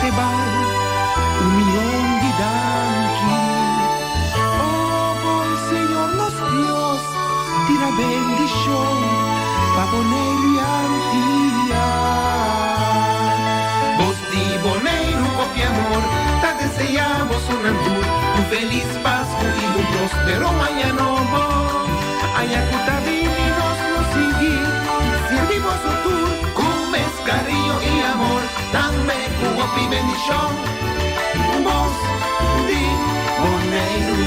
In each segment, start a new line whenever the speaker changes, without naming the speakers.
te bai un mion di danki. O bon Señor nos Dios, tira bendishon pa Boneiru i Antia. Bos di Boneiru hopi amor ta deseá bosonan tur un felis Pasku i un prospero aña nobo. Aña ku ta bini nos lo sigui sirbi boso tur ku mes kariño i amor, tambe ku hopi bendishon. Bos di Boneiru.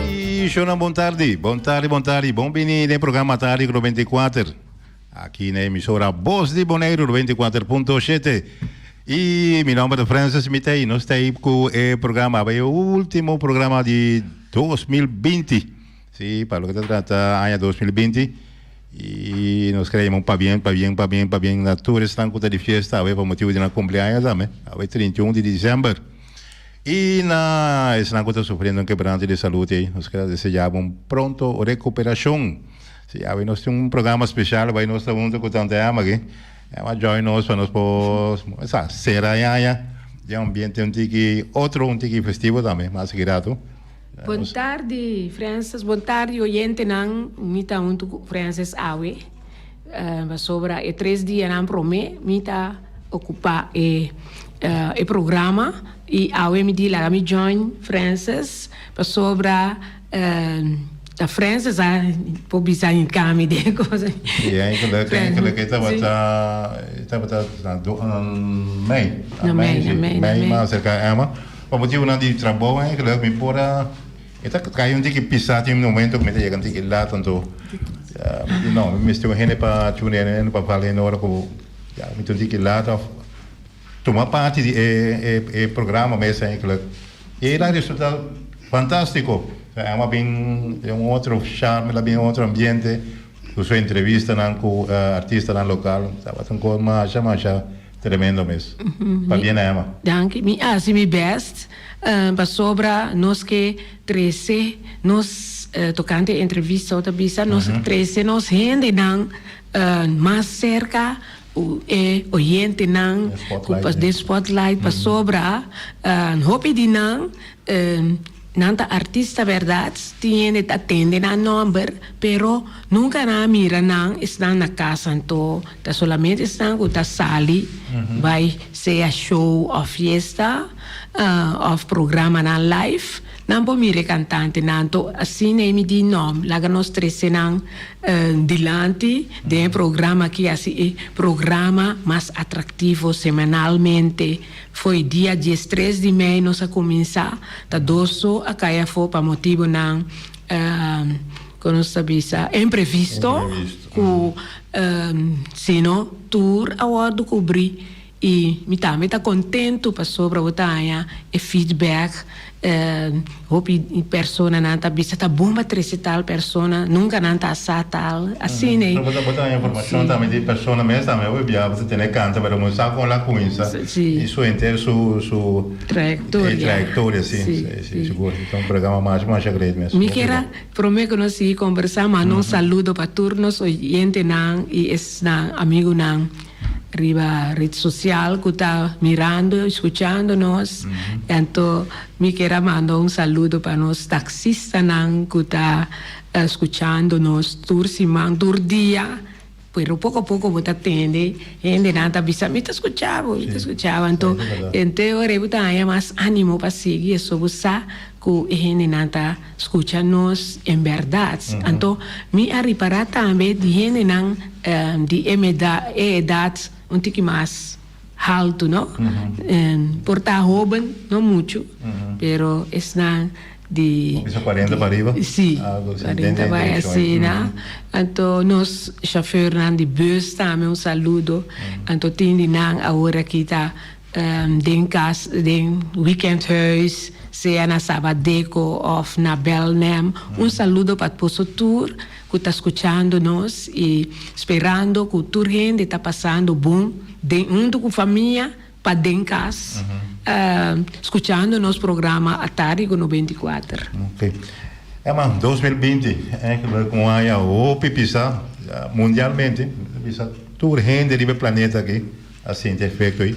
Y shona bon tardi, bon tardi, bon tardi, bon bini den programa Tardi ku 94. Aki na emisora Bos di Boneiru 94.7. Y mi nomber ta Francis Mitey, nos ta ahí ku e programa, e último programa di 2020. Sí, pa loke ta trata aña 2020. Y nos kere yama un pabien, pabien, pabien, pabien na tur esnan ku ta di fiesta awe pa motibu di nan kumpleaños tambe, awe 31 di december. Y na esnan ku ta sufriendo un quebranto di salud ei, nos kere desea bo un pronto recuperacion. Sí, awe nos tin un programa special, bai nos ta hunto ku Tante Emma aki. Emma join nos pa nos por, sa, sera e aña den un ambiente un tiki otro, un tiki festivo tambe, mas aki rato.
Bon tardi Francis, bon tardi oyentenan, mi ta huntu ku Francis awe pasobra e tres dianan prome mi ta ocupa e e programa y awe mi di laga mi join Francis pasobra ta Francis a por bisa hinca mi den e cosa.
Sí, eigenlijk, eigenlijk e tabata, e tabata na mei, na mei, sí, mei mas acerca Emma. Pa motibunan di trabou eigenlijk mi por a e ta kai un tiki pisa tin momento ku mi ta yega un tiki lat anto mi di no mi mester un hende pa chuni un hende pa fala hende ora ku ya mi ta un tiki lat of tuma parti di e e programa mes eigenlijk y el a resulta fantastico a bin den un otro charme el a bin den un otro ambiente ku su entrevistanan ku artistanan lokal tabata un kos masha masha Tremendo mes. Pabien na Emma.
Danki. Mi hasi mi best pasobra nos ke trese nos tokante e entrevista bo ta bisa nos trese nos hendenan mas serka e oyentenan den spotlight pasobra hopi di nan Nan ta artista berdad, tin hende ta tende nan nomber, pero nunca nan a mira nan esnan na cas anto ta solamente esnan cu ta sali bay sea show of fiesta of programanan live nan por mira e cantantenan anto asina e mi di no laga nos trece nan dilanti den e programa aki haci e programa mas atractivo semanalmente. Fo'i dia diestres di mei nos a kuminsá ta doso a kai afó pa motibunan ku nos ta bisa imprevisto ku sino tur a wòrdu kubrí i mi tambe ta kontentu pasobra bo ta haña e feedback. Hopi personanan ta bisa ta bon pa trece tal persona, nunca nan ta sa tal, asina
ei. Bo ta haña informacion tambe di persona mes tambe, hopi bia bo ta tene canta pero bo sa con la cuminsa y su henter su su
trayectoria,
trayectoria si, si sigur, ta un programa masha masha great mes.
Mi kier a prome cu nos sigui conversa manda un saludo pa tur nos oyentenan y esnan amigunan. Riba red social cu ta mirando y scuchando nos. Anto mi kier a manda un saludo pa nos taxistanan cu ta scuchando nos tur siman, tur dia, pero poco poco bo ta tende hendenan ta bisa mi ta scucha bo, mi ta scucha bo. Anto ente ora bo ta haña mas animo pa sigui eso bo sa cu e hendenan ta scucha nos en berdad. Anto mi a ripara tambe di hendenan di e edad un tiki mas Haltu no. Por ta hoben, no muchu, pero esnan di.
Bisa cuarenta pa riba?
Si, cuarenta bai asina. Anto nos chauffeurnan di bus tambe un saludo. Anto tin di nan awor aki ta den kas, den weekendhuis, sea na Sabadeco of na Belnem. Un saludo pa boso tur ku ta skuchando nos i sperando ku tur hende ta pasando bon den huntu ku famia pa den kas skuchando nos programa Atardi ku 94.
Ok. Emma, 2020 eigenlijk un aña hopi pisa mundialmente, bisa tur hende riba e planeta aki a sinti efecto ei.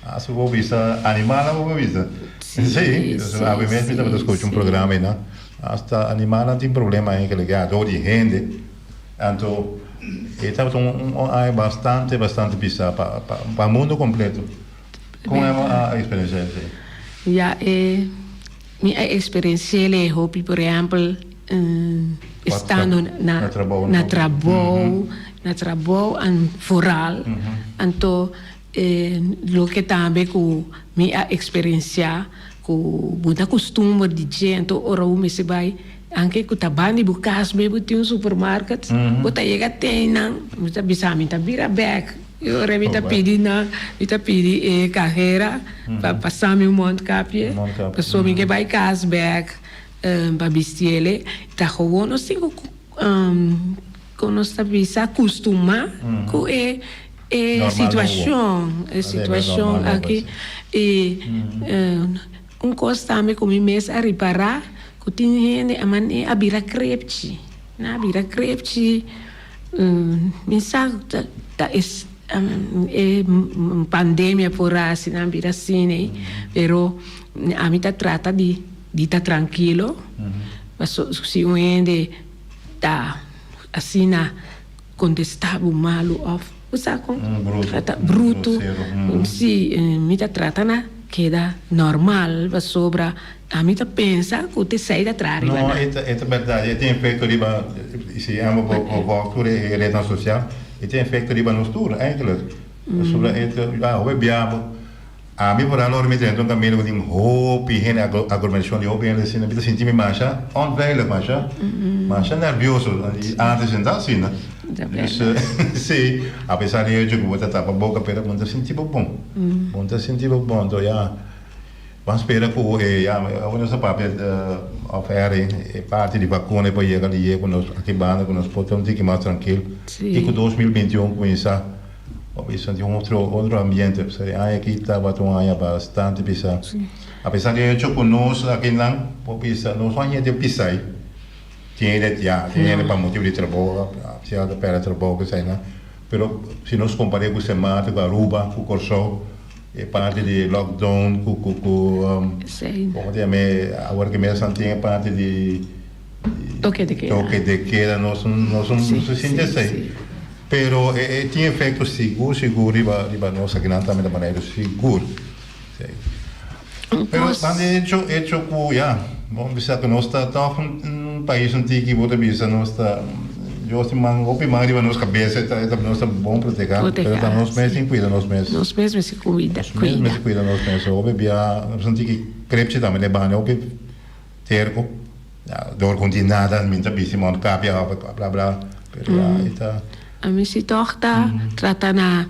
Asi bo bisa animalnan bo por bisa. Sí, awe mes mi tabata skucha un programa einan. Asta animalnan tin problema eigenlijk ya dor di hende. Anto e tabata un aña bastante bastante pisá pa pa mundo kompleto. Kon a eksperensiá esei?
Ya e mi a eksperensi'el hopi por ehèmpel estando na na trabou na trabou vooral anto E loke tambe ku mi a eksperensiá ku bo ta kustumber di dje, anto ora bo mester bai anke ku ta banda di bo kas bai bo tin un supermarket, bo ta yega te einan, bo ta bisa mi ta bira bèk, e ora mi ta pidi nan, mi ta pidi e kahera pa pasa mi un mondkapje, pasobra mi ke bai kas bèk pa bistiele, ta gewoon nos tin ku. Kon nos ta bisa kustumá ku e e situashon, e situashon aki. I un kos tambe ku mi mes a ripará ku tin hende a manera a bira krepchi, nan a bira krepchi, mi sa ta es e pandemia por hasi nan bira asina ei, pero ami ta trata di di ta trankilo, paso si un hende. Ta asina contesta bo malu of bo sa con trata bruto si mi ta trata na keda normal pasobra ami ta pensa cu ta esey ta traha riba
nan. No e ta berdad e tin efecto riba si amo bo volg tur e rednan social e tin efecto riba nos tur eigenlijk pasobra e ta hopi bia bo. Ami por alor mi drenta un kaminda ku tin hopi hende, aglomerashon di hopi hende asina, mi ta sinti mi masha onveilig, masha, masha nervioso. I antes no ta asina. Dus, si, apesar di hecho ku bo ta tapa boka, pero bo no ta sinti bo bon. Bo no ta sinti bo bon. Anto ya, ban spera ku e, ya, awor nos a papia off air e parti di vakuna e por yega liye ku nos aki banda ku nos por ta un tiki mas trankil i ku 2021 kuminsá. Bo bisa di un otro otro ambiente pasobra e aña aki tabata un aña bastante pisa. A pesar di hecho ku nos akinan por bisa nos no a hende pisa ei. Tin hende ya tin hende pa motibu di trabou a ta pèrdè trabou kusainan pero si nos kompar'é ku Sint Maarten ku Aruba ku Kòrsou e parti di lockdown ku ku ku komo ta yam'é awor ki mes nan tin e parti di
Toke de keda.
Toke de keda nos nos no sinti esei. Pero e tin efecto sigur sigur riba riba nos akinan tambe ta Boneiru sigur. Pero nan di hecho hecho ku ya bo bisa ku nos ta tòg un pais un tiki bo ta bisa nos ta Dios tin man hopi man riba nos kabesa e ta nos ta bon protegá pero ta nos mes tin kuida nos mes.
Nos mes mester kuida.
Nos mes mester kuida nos mes hopi bia nos un tiki krepchi tambe den banda hopi terko. Dor ku no tin nada mi ta bisti mondkapje òf bla bla pero ya e ta.
Ami si tòg ta trata na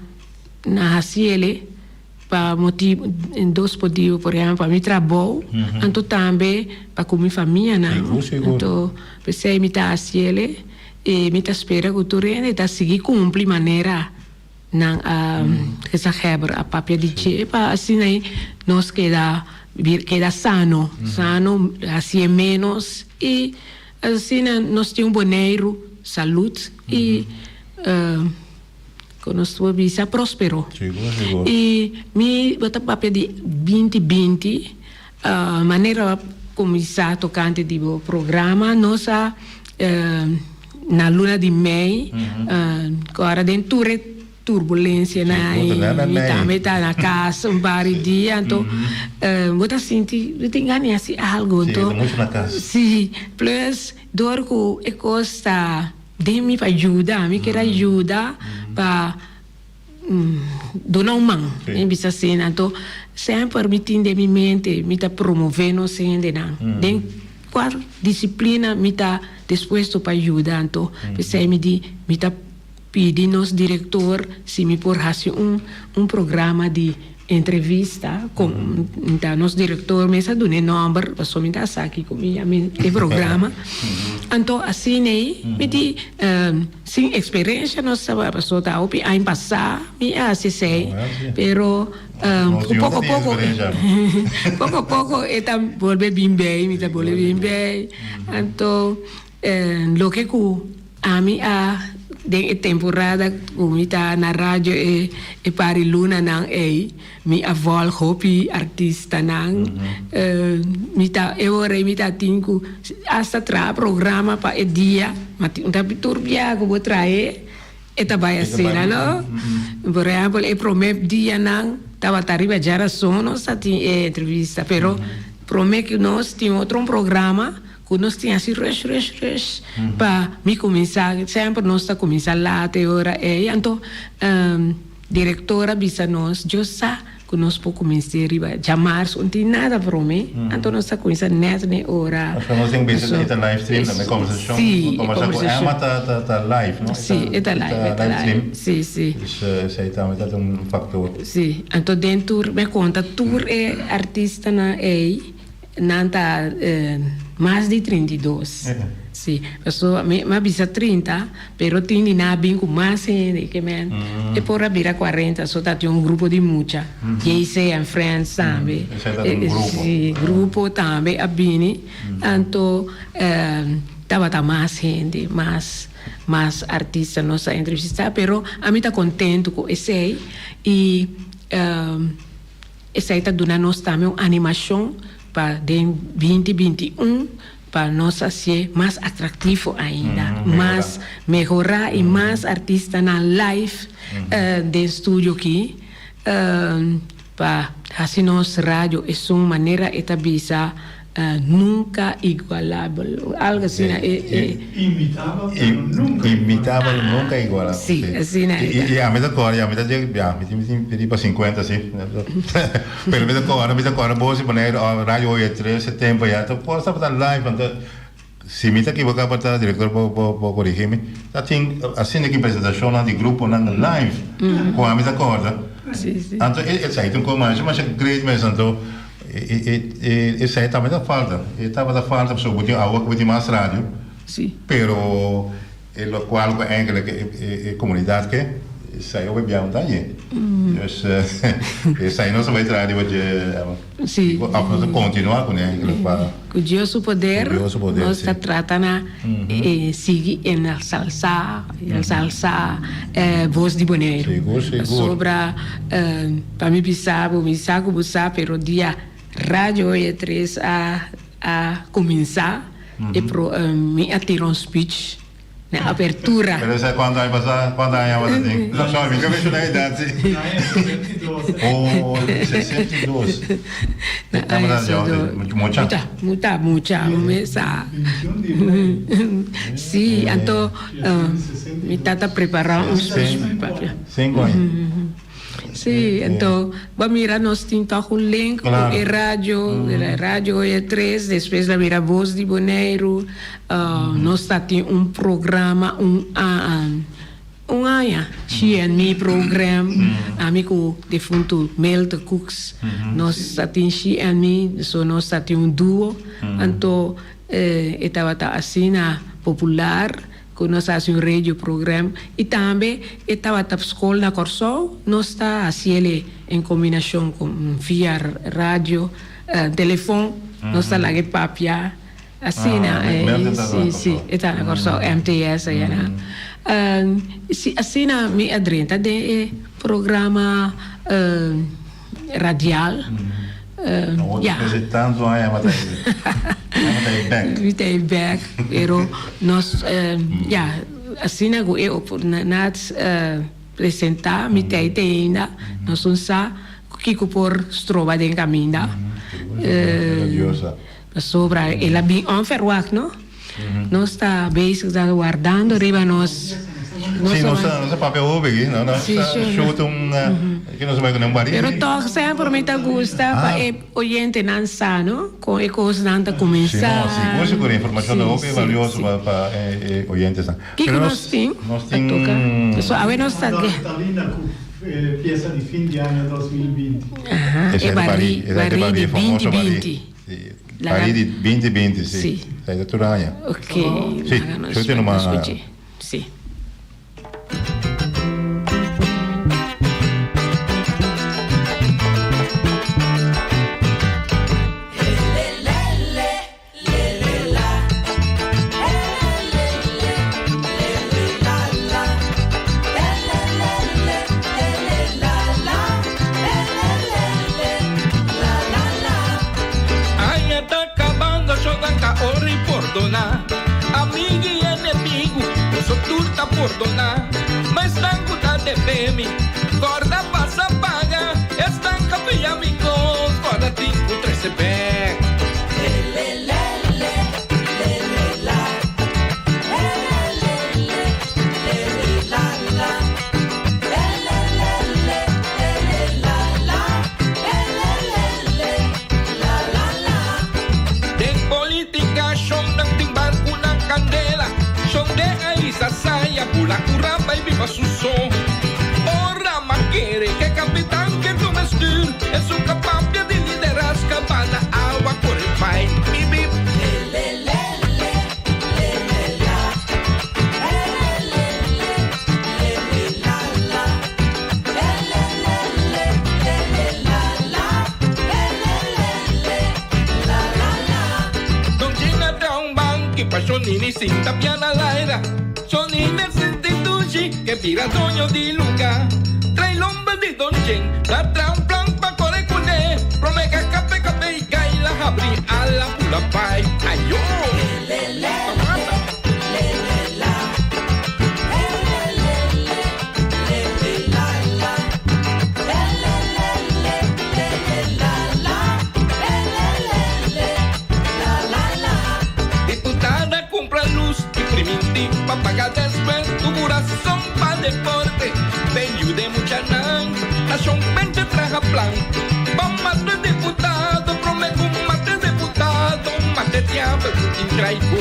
na hasi el'e pa motibu dos motibu por ehèmpel pa mi trabou anto tambe pa ku mi famianan anto p'esei mi ta hasi el'e i mi ta spera ku tur hende ta sigui kumpli manera Nan a gezaghebber a papia di dje pa asina ei nos keda keda sano, sano, hasié ménos i asina nos tin un Boneiru salud i kon nos por bisa próspero. I mi bo ta papia di binti binti manera kuminsá tokante di bo programa nos a Na luna di mei, ku ora den tur e turbulensianan i mi tambe ta na kas un par di dia, anto bo ta sinti bo tin gana di hasi algu, anto si, plus dor ku e kos ta den mi pa yuda, mi kier a yuda pa. Duna un man, mi bisa asina. Anto semper mi tin den mi mente mi ta promove nos hendenan. Den cual disciplina mi ta dispuesto pa yuda. Anto p'esei mi di mi ta pidi nos director si mi por haci un un programa di entrevista con ta nos director mes a duna e nomber pasobra mi ta sa kico mi yama e programa. Anto asina ei mi di. Sin experiencia nos tabata paso ta hopi aña pasa mi a haci esey pero poco poco poco poco e ta bolbe bin bay mi ta bolbe bin bay anto loke cu ami a den e temporada cu mi ta na radio e par di lunanan ey Mi a volg hopi artistanan. Mi ta e ora ei mi ta tin ku asta traha programa pa e dia, ma tin un ta tur bia ku bo trahe e ta bai asina no. Por ehèmpel e promé dianan tabata riba djarason nos ta tin e entrevista, pero promé ku nos tin otro un programa ku nos tin hasi rush rush rush pa mi kuminsá, semper nos ta kuminsá lat e ora ei, anto. Director a bisa nos, Dios sa cu nos por cuminsa riba djamars, un tin nada prome, anto nos ta cuminsa net n'e ora.
Pasobra nos tin bisa e ta live stream tambe, conversacion,
Sí, e
conversa cu
conversacion.
Emma ta ta ta live, no?
Sí, e ta live, e ta
live stream.
live, sí, sí.
Dus esey tambe ta un factor.
Sí, anto den tur, mi a conta tur e artistanan ey. Nan ta mas di 32. Si, pasobra mi a bisa 30, pero tin di nan a bin ku mas hende ke men. E por a bira 40, so ta tin un grupo di mucha. JC and Friends tambe. Si, grupo tambe a bini. Anto tabata mas hende, mas mas artista nos a entrevistá, pero ami ta kontentu ku esei i. Esei ta duna nos tambe un animashon pa den 2021 pa nos hasié mas atraktivo ainda, mas mehorá i mas artistanan live den studio aki pa hasi nos radio esun manera e ta bisa Nunca igualabel, algo asina e e.
Imitabel pero nunca igualabel.
Imitabel nunca igualabel.
Si, asina e ta.
I ami ta kòrda, ami ta dje, ya, mi tin riba 50 si. Pero mi ta kòrda, mi ta kòrda bo si Boneiru Radio Oye Tres e tempo ya, ta por tabata live, anto si mi ta ekiboká por ta direktor por por korigí mi, ta tin asina ki presentashonnan di gruponan live ku ami ta kòrda. Anto esei ta un kos masha masha great mes anto. Esei tambe ta falta. E tabata falta pasobra bo tin awa ku bo tin mas radio.
Sí.
Pero e lokual ku eigenlijk e komunidat ke, esei hopi bia no ta aye. Dus esei nos ta bai traha riba dje
Sí.
Òf nos ta kontinuá kuné eigenlijk pa.
Ku Dios su poder,
Ku Dios su poder,
nos
sí.
ta trata na sigui ensalsá, ensalsá Bos di Boneiru.
Sigur, sigur.
Pasobra Pa mi bisa bo, mi sa ku bo sa, pero dia Radio Oye Tres a a kuminsá, e pro mi a tira un speech na apertura.
Pero esei kuantu aña pasá? Kuantu aña bo ta tin? Sorry, mi ka menshoná edat si.
Na aña 62.
Oh, 62.
Na aña 62.
Mucha.
Mucha, mucha, mucha, mi sa. Si, anto mi tata prepará un speech papia.
Sinku aña.
Sí, anto bo mira nos tin tòg un link ku e radio, Radio Oye Tres, despues la mira Bos di Boneiru, nos ta tin un programa un un aña, She and Me program, ami ku defuntu Melte Koeks, nos ta tin She and Me, so nos ta tin un duo, anto e tabata asina popular. Ku nos a hasi un radio program i tambe e tabata skol na Kòrsou, nos ta hasiel en kombinashon ku via radio, telefon, nos ta laga e papia asina. Si, si, e ta na Kòrsou, MTS ayana. Si, asina mi a drenta den e programa radial.
Ya. Despues di tantu aña bo ta e bek.
Mi ta e bek, pero nos, ya, asina ku e oportunidat presentá, mi ta ei te ainda, nos un sa kiko por stroba den kaminda. Pasobra el a bin onverwacht, no? Nos ta bezig ta wardando riba nos.
Sí, nos a nos a papia hopi aki, no? Nos a shoot un ke nos a bai ku nan barí.
Pero tòg semper mi ta gusta pa e oyentenan sa, no? Kon e kosnan ta kuminsá.
Sí, no, sigur sigur e informashon ta hopi valioso pa pa e oyentesnan.
Kiko nos tin pa toka? So awe nos ta.
Catalina ku fiesta di fin di aña 2020.
Aha, e barí, barí di 2020.
Barí di 2020, sí. Esei ta tur aña.
Ok,
Sí,
laga nos
yo tin un
skuch'é. Sí.
Aña ta kabando, shownan ta ora i pordoná. Amigu i enemigu, boso tur ta pordoná. Ma esnan ku ta debe mi, kòrda pasa paga. Esnan ka fia mi kos, kòrda tin ku trese bèk. Den politica shonnan tin barcunan candela, shon de a hisa saya bula cura bay biba su so. Ora ma kere ke capitan ke tuma stuur, esun ka papia di liderazgo bana awa core bay. Bip bip. Don Gina traha un banki pa Shonini sinta piana laira. Shonini sinti dushi ke bira doño di luga. Trae lomber di Don Jen, ta traha un plan pa kore kuné. Prome ka kape kape i gaila habri ala bula bai. Ayo! Ta mata. Diputada cumpra luz y priminti pa paga despues Tu curason pa deporte Pe yude muchanan Nacion pente traha plan Pa mate diputado Prome cu mate diputado Mate diabel cu tin traibo.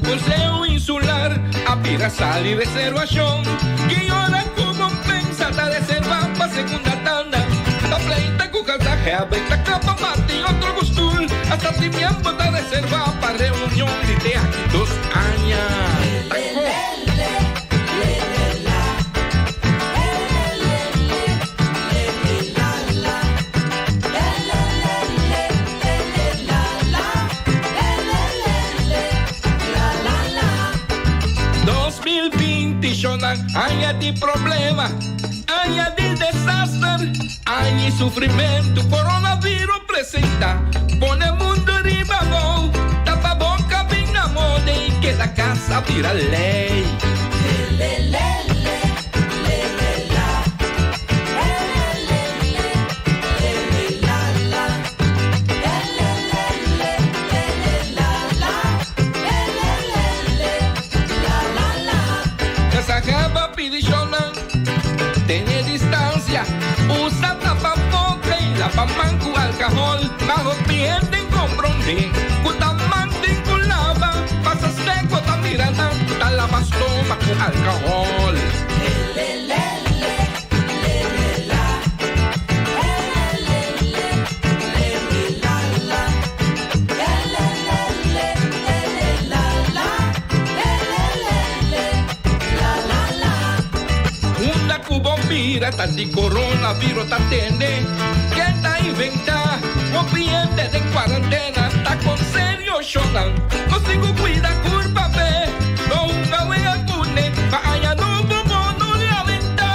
Conseho Insular a bira sali reservacion Ki ora cu bo pensa ta reserva pa segunda tanda Ta pleita cu gezaghebber ta caba bati otro cu stoel Hasta si miembro ta reserva pa reunion di te aki dos aña Ta con. 2020 shownan aña di problema, aña di desaster, aña di sufrimentu. Coronavirus presenta, pone mundo riba abou, tapa boca bin na moda y keda casa bira ley. Casajaba pidi shownan tene distancia, usa tapaboca y lava man cu alcohol. Ma hopi hende comprende cu ta man tin cu lava, pasa seco ta mira nan ta lava stoma cu alcohol. Unda ku bo bira ta di coronavirus ta tende. Ken ta inventa? Hopi hende den cuarentena ta con serio shonan. No sin cu cuida curpa pe. No hunga wega cune pa aña nobo bo no lamenta.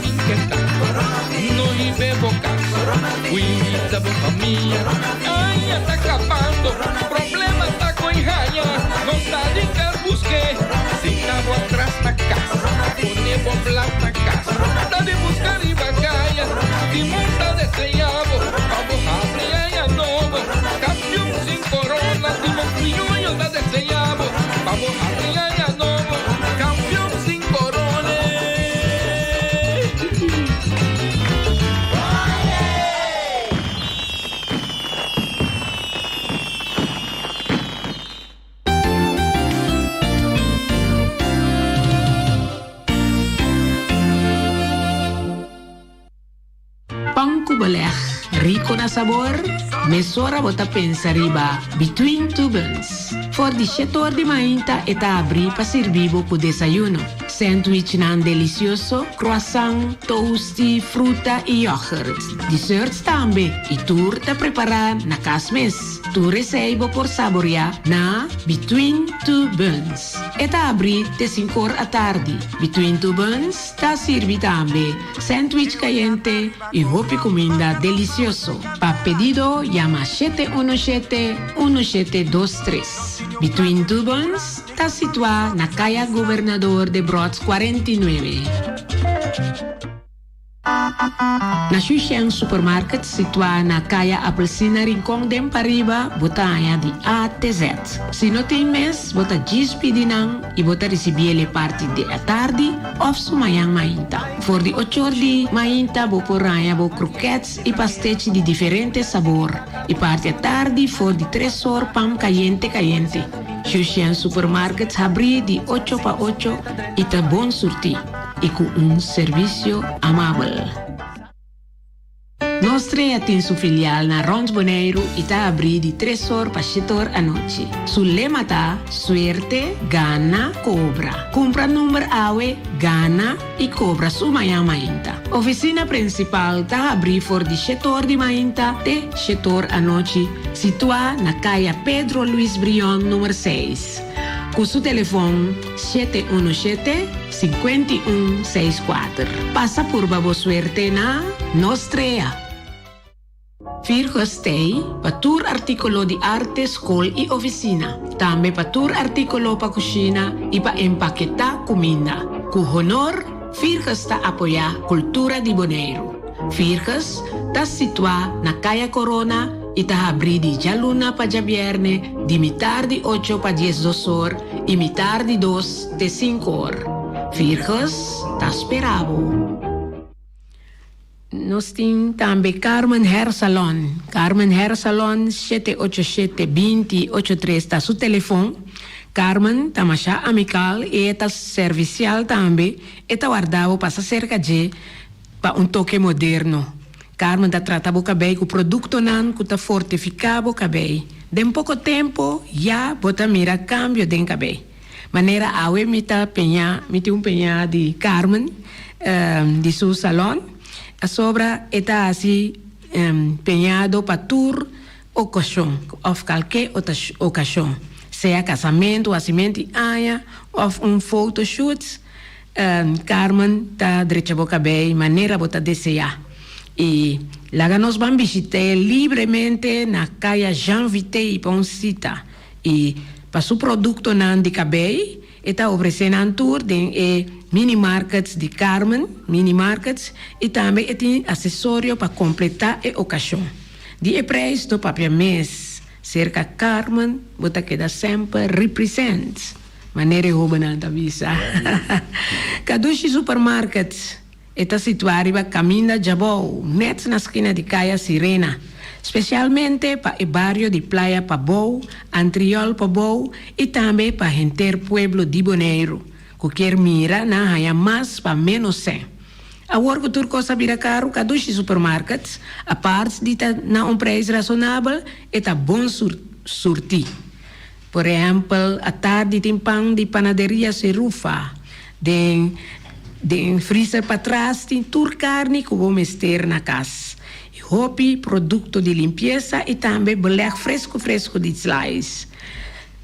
inketá. No hib'é bo kas, kuida bo famia. Aña ta kabando, problema ta koi haña. Nos ta di kar busk'é, sinta bo atras na kas. Pone bo blat na kas, ta di buska riba kaya. Timon ta deseá bo, pa bo habri aña nobo. Kampion sin korona, Timon Krioyo ta deseá bo, pa bo habri aña nobo. Kampion sin korona.
Pan ku beleg, rico na sabor, mesora bo ta pensa riba Between Two Buns. For di shete or di mainta e ta abri pa sirbi bo ku desayuno, sandwichnan delicioso, croissant, toasty, fruta y yoghurt. Desserts tambe y tur ta prepara na cas mes. Tur esei bo por saborea na Between Two Buns. E ta abri te sinkor atardi. Between Two Buns ta sirbi tambe sandwich kayente i hopi kuminda delisioso. Pa pedido yama 717 1723. Between Two Buns ta situá na Kaya Gobernador Debrot 49. Na Shushen Supermarket, situá na Kaya Appelsina Rincon den pariba, bo ta haña di A te Z. Si no tin mes, bo ta djis pidi nan i bo ta risibié le parti di atardi òf su mañan mainta. For di ochor di mainta bo por haña bo krokèts i pastechi di diferente sabor i parti atardi for di tresor pan kayente kayente. Shushen Supermarket habrí di ocho pa ocho i ta bon surtí. i ku un servisio amabel. Nos Trea tin su filial na rond Boneiru i ta abrí di tres or pa shete or anochi. Su lema ta, Suerte, gana, kobra. Kumpra number awe, gana i kobra su mañan mainta. Ofisina prinsipal ta habrí for di shete or di mainta te shete or anochi, situá na Kaya Pedro Luis Brion number seis. Ku su telefon 717 5164. Pasa purba bo suerte na Nos Trea. Virgus t'ei pa tur artíkulo di arte, skol i ofisina. Tambe pa tur artíkulo pa kushina i pa empaketá kuminda. Ku honor, Virgus ta apoyá kultura di Boneiru. Virgus ta situá na Kaya Korona i ta habrí di djaluna pa djabièrnè di mitar di ocho pa diesdos or i mitar di dos te sinku or. Virgus ta spera bo. Nos tin tambe Carmen Hair Salon. Carmen Hair Salon 787 20 83 ta su telefon. Carmen ta masha amikal i e ta servisial tambe. E ta warda bo pasa serka dje Pa un toke moderno, Carmen ta trata bo kabei ku produktonan ku ta fortifiká bo kabei. Den poko tempu ya bo ta mira kambio den kabei. Manera awe mi ta peñá, mi tin un peñá di Carmen di su salon, pasobra e ta hasi peñado pa tur okashon òf kalke okashon, sea kasamentu, hasimentu di aña òf un photoshoot. Carmen ta drecha bo cabey manera bo ta desea y laga nos ban bishit'e libremente na Caya Jean Vitey pa un cita y pa su productonan di cabey e ta ofrece nan tur den e mini markets di Carmen mini markets y tambe e tin accesorio pa completa e ocasion di e prijs no papia mes cerca Carmen bo ta keda semper represent. Manera e hóbennan ta bisa. Kadushi Supermarket, e ta situá riba Kaminda Djabou, nèt na skina di Kaya Sirena. Spesialmente pa e bario di Playa Pabou, Antriol Pabou i tambe pa henter pueblo di Boneiru, ku kier mira nan haña mas pa ménos sèn. Awor ku tur kos a bira karu, Kadushi Supermarket, apart di ta na un preis rasonabel, e ta bon surtí. Por ehèmpel, atardi tin pan di Panaderia Serufa. Den den freezer patras tin tur karni ku bo mester na kas. I hopi produkto di limpiesa i tambe beleg fresku fresku di slice.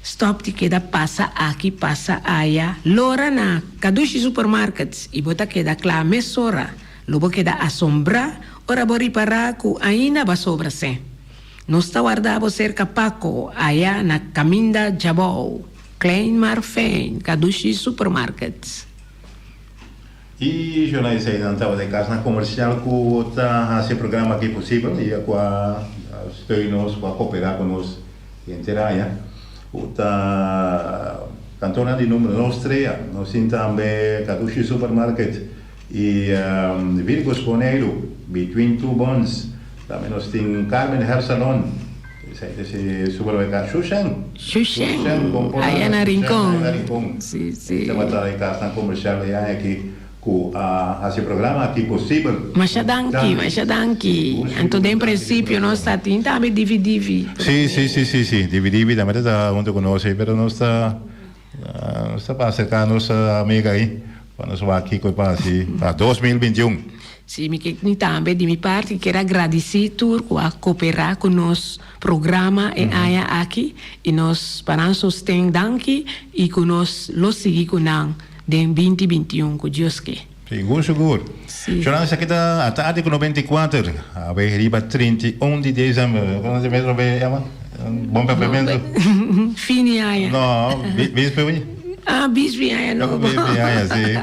Stop di keda pasa aki pasa aya, lora na Kadushi Supermarkets i bo ta keda kla mesora. Lo bo keda asombrá ora bo ripará ku ainda bo a sobra sèn. Nos ta warda bo serka Paco aya na Kaminda Djabou, Klein maar Fijn, Kadushi Supermarkets.
E jornalista tabata e kasnan komersial ku ta hasi e programa aki posibel i ku a steun nos, ku a koperá ku nos henter aña. Ku ta kantornan di number nos strea. Nos tin tambe Kadushi Supermarket i Virgos Boneiru, Between Two Buns. Tambe nos tin Carmen Hair Salon. Esei ta e supermerkado Shushen.
Shushen, aya na Rincon.
Si, si. Tabata e kasnan komersial e aña aki ku a hasi e programa aki posibel.
Masha danki, masha danki. Anto den prinsipio nos ta tin tambe Divi Divi.
Si, si, si, si, si. Divi Divi tambe ta ta huntu ku nos ei, pero nos ta nos ta pa aserká nos amiga ei pa nos wak kiko e pa hasi pa 2021.
Sí, mi ke mi tambe di mi parti kier a gradisí tur ku a koperá ku nos programa e aña aki i nos pa nan sosten danki i ku nos lo sigui ku nan den binti 21 ku Dios ke.
Sigur sigur.
Sí.
Shona esaki ta atardi ku 94 awe riba 31 di desèmber. Kono si mes robe yama? Bon papiamentu.
Fin di aña.
No, bispe.
Ah, bispe aña nobo.
Bispe aña, sí.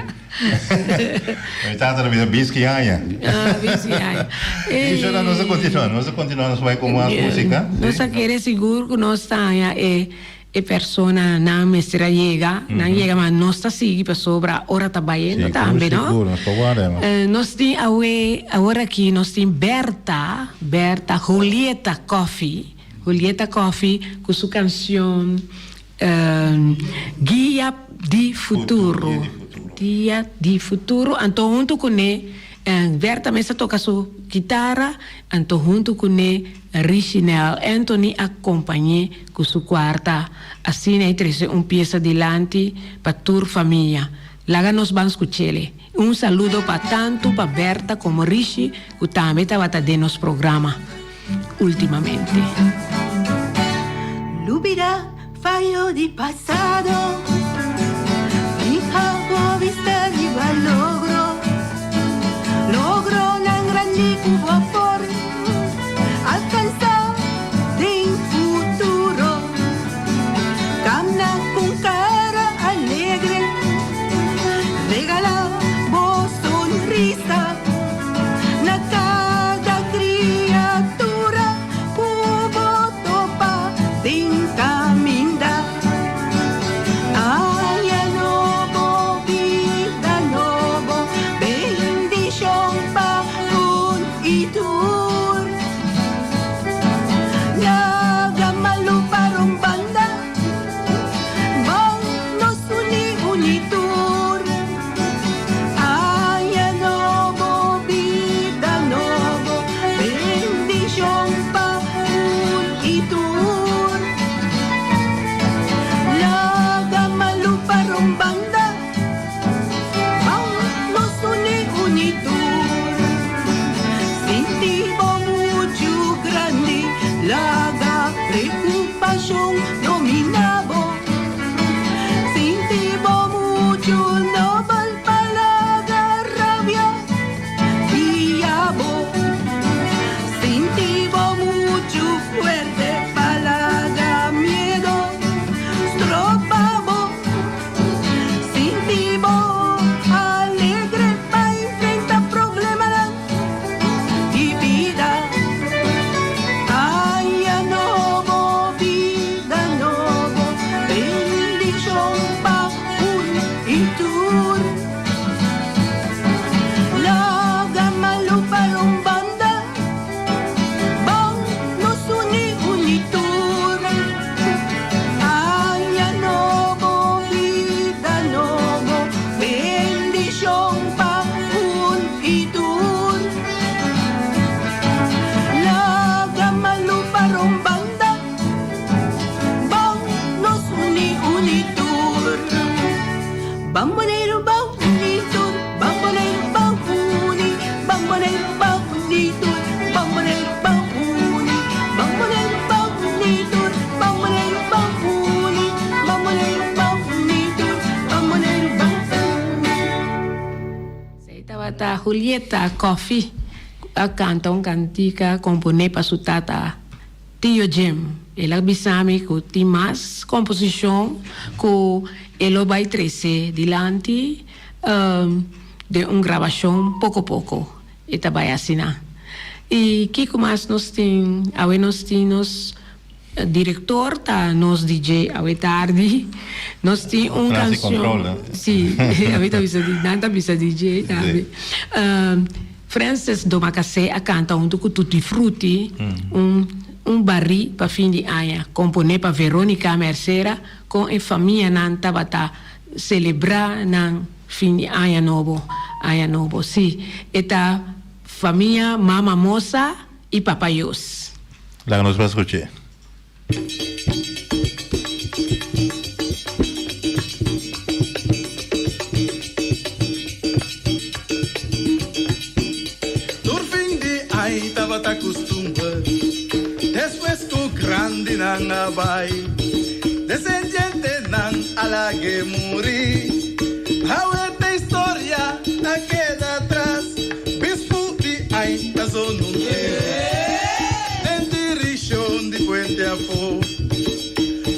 Mi tata ta bisa biski aña.
Ah, biski aña.
Y shona nos a continua, nos a continua, nos bai cu mas musica.
Nos a kere sigur cu nos ta haña e e persona nan mester a yega, nan yega ma nos ta sigui pasobra ora ta bayendo tambe, no?
Sigur, nos ta warda, no?
Nos tin awe, awor aki nos tin Bertha, Bertha Julieta Coffie, Julieta Coffie cu su cancion Guia di futuro. Guia di futuro. Anto huntu kuné Bertha mes a toka su kitara, anto huntu kuné Richinel Anthony a kompañ'é ku su kuarta. Asina e trese un piesa dilanti pa tur famia. Laga nos ban skuch'ele. Un saludo pa tantu pa Bertha komo Rishi ku tambe tabata den nos programa ultimamente.
Lubida fayo di pasado, Fija bo bista riba logro, Logronan grandi ku bo por alkansá den futuro. Kamna ku un kara alegre, Regalá bo sonrisa na kada kriatura ku bo topa den kaminda. Aña nobo, bida nobo.
Veronica Julieta Coffie a canta un cantica compone pa su tata Tio Jim. El a bisa mi cu tin mas composicion cu e lo bay trece dilanti den un grabacion poco poco. E ta bay asina. Y kico mas nos tin? Awe nos tin nos Director ta nos DJ awe tardi. Nos tin un
Trans di
cancion.
control, eh?
Sí, awe ta bisa di, nan ta bisa DJ tambe. Francis Domacassé a canta hunto cu Tutti Frutti un un barí pa fin di aña, componé pa Veronica Mercera con e famianan tabata celebra nan fin di aña nobo, aña nobo. Sí, e ta famia Mama Mosa y Papa Yos.
Laga nos ba scuch'é.
Tur fin di ai tabata custumber, despues cu grandinan a bai, descendientenan a lag'e muri. Awe t'e historia a keda atras. Bispu di ai ta zona un tiro den dirishon di Puente Afó.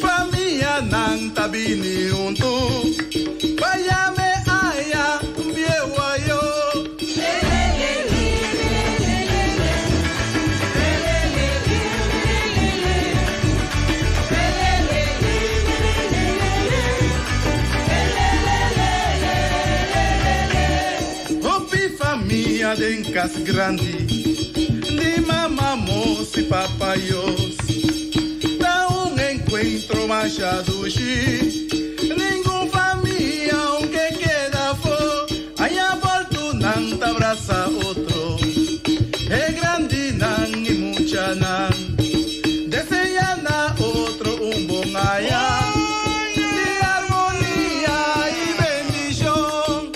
Famianan ta bini huntu pa yam'e aya bieu ayo. Hopi famia den kas grandi, di mama mos i papa yos. Ta un enkuentro masha dushi, ningun famia aunke keda afó, aña boltu nan ta brasa otro. E grandinan i muchanan deseá na otro un bon aña di armonia i bendishon.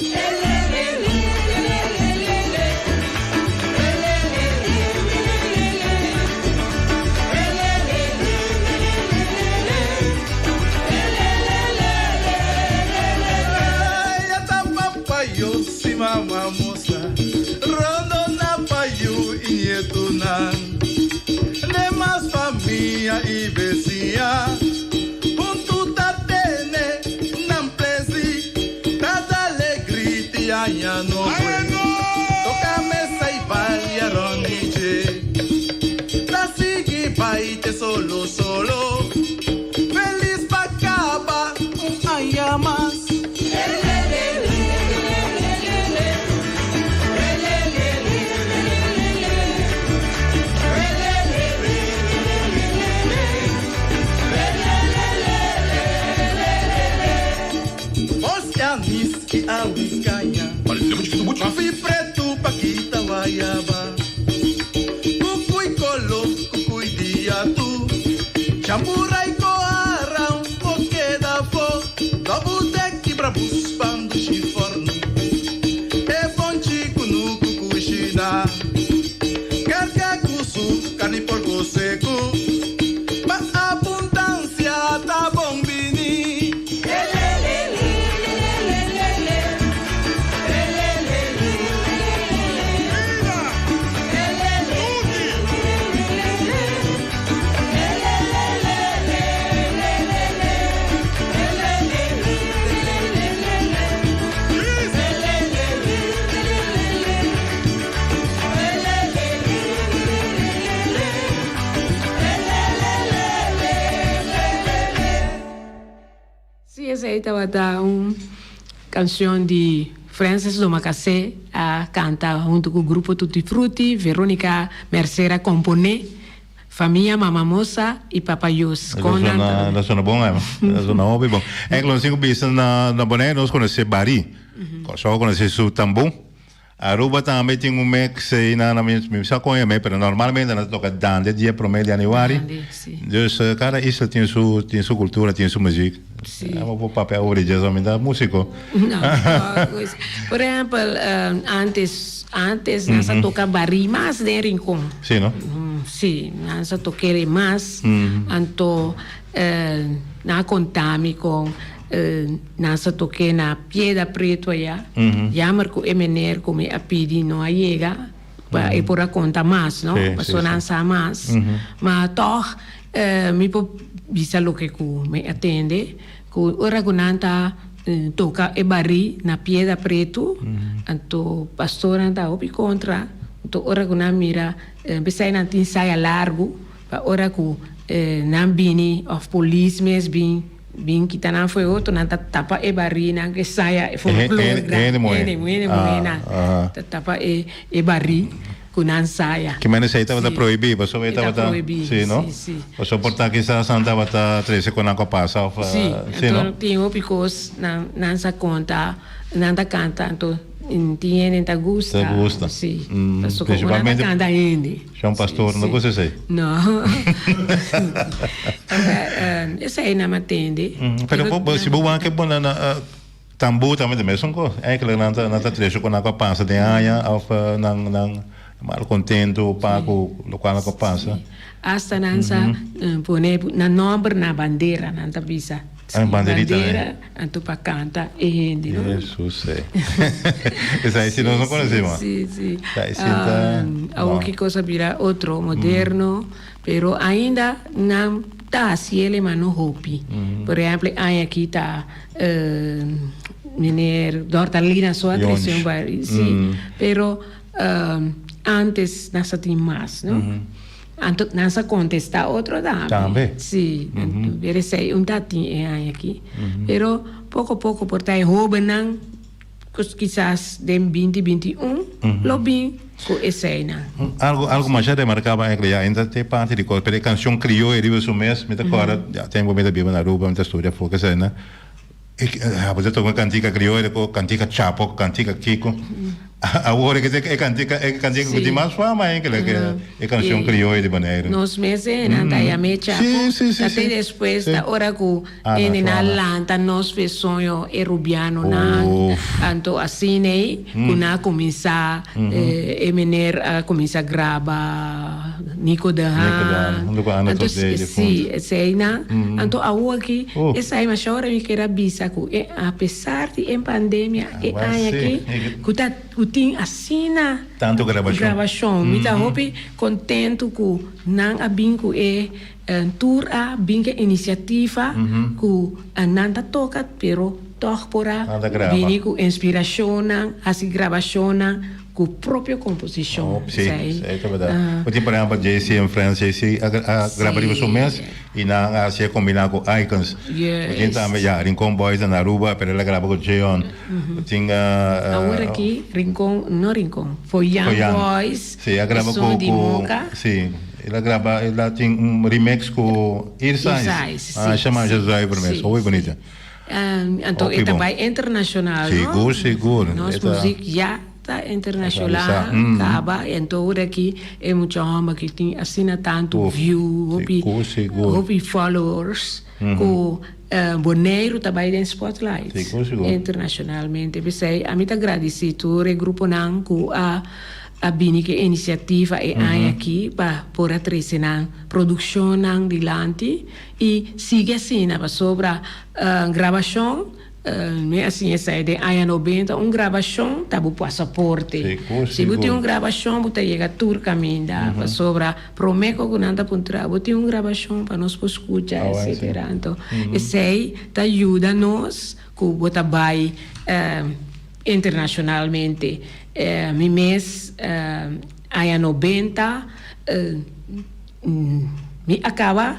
Ti aña nobo Toca mesa y balia Ronnie J Ta sigui bai te solo solo Feliz pa caba un aña mas. Bos anis i awi kaña. Mafi pretu pa kita wayaba. Kukui kolo, kukui di atu. Chambura i koara un por keda afó. Dobu dek i brabus pan dushi fòrnu. E bonchi kunuku kushina. Karga ku su karni porko seku. Pa abundansia ta bon bini.
Sí, esei tabata un cancion di Francis Domacassé a canta hunto cu Grupo Tutti Frutti, Veronica Mercera compone, Famia Mama Mosa y Papa Yus.
Lo sona, lo sona bon, eh. Lo sona hopi bon. En nos tin cu bisa na, na Bonaire nos conoce Bari. Kòrsou conoce su tambú. Aruba tambe tin un mix ei na na mi mi sa kon e me pero normalmente nan ta toka dande dia prome di januari.
Dande, si.
Dus kada isla tin su tin su kultura, tin su muziek.
Si.
Amo por papia over di dje so mi ta musiko.
No, pues, por ehempel, antes antes nan sa toka barí mas den Rincon.
Si no?
Si, nan sa tok'e mas. Anto nan a konta mi kon. Nan sa tok'é na Piedra Preto ayá. Jammer ku e meneer ku mi a pidi no a yega pa e por a konta mas, no? Pasobra nan sa mas. Ma tòg mi por bisa loke ku mi a tende, ku ora ku nan ta toka e barí na Piedra Preto, anto pastornan ta hopi kontra. Anto ora ku nan mira, p'esei nan tin saya largu pa ora ku nan bini òf polis mes bin. Bin kita nan fo'i otro, nan ta tapa e barínan ku e saya e folklor grandi. Hende muhé, hende muhénan ta tapa e barí ku nan saya.
Ki manera esei tabata prohibí? Pasobra e tabata, sí, no? Pasobra por ta kisas nan tabata trese ku nan ku a pasa òf,
sí, no? Tin hopi kos nan sa konta, nan ta kanta, anto tin hende ta gusta.
Ta gusta.
Sí, pasobra ku nan ta kanta hende.
Shon pastor no gusta esei?
No. Esei nan a tende.
Pero si bo wak e bo na tambú tambe ta mesun kos. Eigenlijk nan ta nan ta trese ku nan ku a pasa den aña òf nan nan mal kontentu pa ku lokual nan ku a pasa.
Asta nan sa pone nan nòmber na bandera nan ta bisa.
Ah, banderita.
Bandera, anto pa canta e hende, no?
Jesus, eh. Esai si nos no conoce, ma.
Sí, sí.
Esai si ta.
Awor ki cosa bira otro, moderno, pero ainda nan ta haciele, ma no hopi. Por ehemplo, e aña aki ta meneer Dortalina so a trece un bar, sí. Pero antes nan sa tin mas, no? Anto nan sa contesta otro tambe.
Tambe.
Si, pero esey un ta tin e aña aki. Pero poco poco por ta e hobennan cu kisas den binti binti un lo bin cu eseynan.
Algo algo masha remarcabel eigenlijk ya enta te parti di cos pero e cancion crioyo riba su mes mi ta corda ya tempo mi ta biba na Aruba mi ta studia afo eseynan Bo ta toca cantica crioyo cu cantica chapo, cantica kiko. Awor e e cantica e cantica cu tin mas fama enkele ke e cancion crioyo di Boneiru.
Nos mes e nan ta yam'é chapo. Ta te despues ta ora cu hende nan lanta nos fe soño e rubianonan. Anto asina ei cu nan a cuminsa e meneer a cuminsa graba Nico de Haan. Anto si eseinan. Anto awor aki esei masha ora mi kier a bisa cu e apesar di e pandemia e aña aki cu ta cu tin asina
Tanto
grabacion. Mi ta hopi contento cu nan a bin cu e tur a bin cu e iniciativa cu nan ta toca pero toch por a bini cu inspiracionnan haci grabacionnan. Ku propio komposishon.
Oh, sí, esei ta bèrdat. Bo tin por ehèmpel JC en Friends, JC a graba riba su mes i nan a hasié kombiná ku Icons. Bo tin tambe, ya, Rincon Boys na Aruba, pero el a graba ku Jeon. Bo tin.
Awor aki Rincon, no Rincon, Foyan Boys,
Sí, a graba ku,
esun di Moca.
Sí, el a graba, el a tin un remix ku Irsais.
Irsais, sí.
Ah, shama Zuiver mes, hopi bunita.
Anto e ta bai internacional no.
Sigur sigur.
Nos muziek ya ta internacional caba y anto ora aki e mucha homber aki tin asina tanto view hopi hopi followers cu Boneiru ta bai den spotlight internacionalmente. P'esei ami ta gradici tur e gruponan cu a a bini ku e inisiativa e aña aki pa por a trese nan produkshonnan dilanti i sigui asina pasobra grabashon mi a siña esei den aña nobenta un grabashon ta bo pasaporte si bo tin un grabashon bo ta yega tur kaminda pasobra prome ku nan ta puntra bo tin un grabashon pa nos por skucha etcetera anto esei ta yuda nos ku bo ta bai Internacionalmente mi mes aña nobenta mi a caba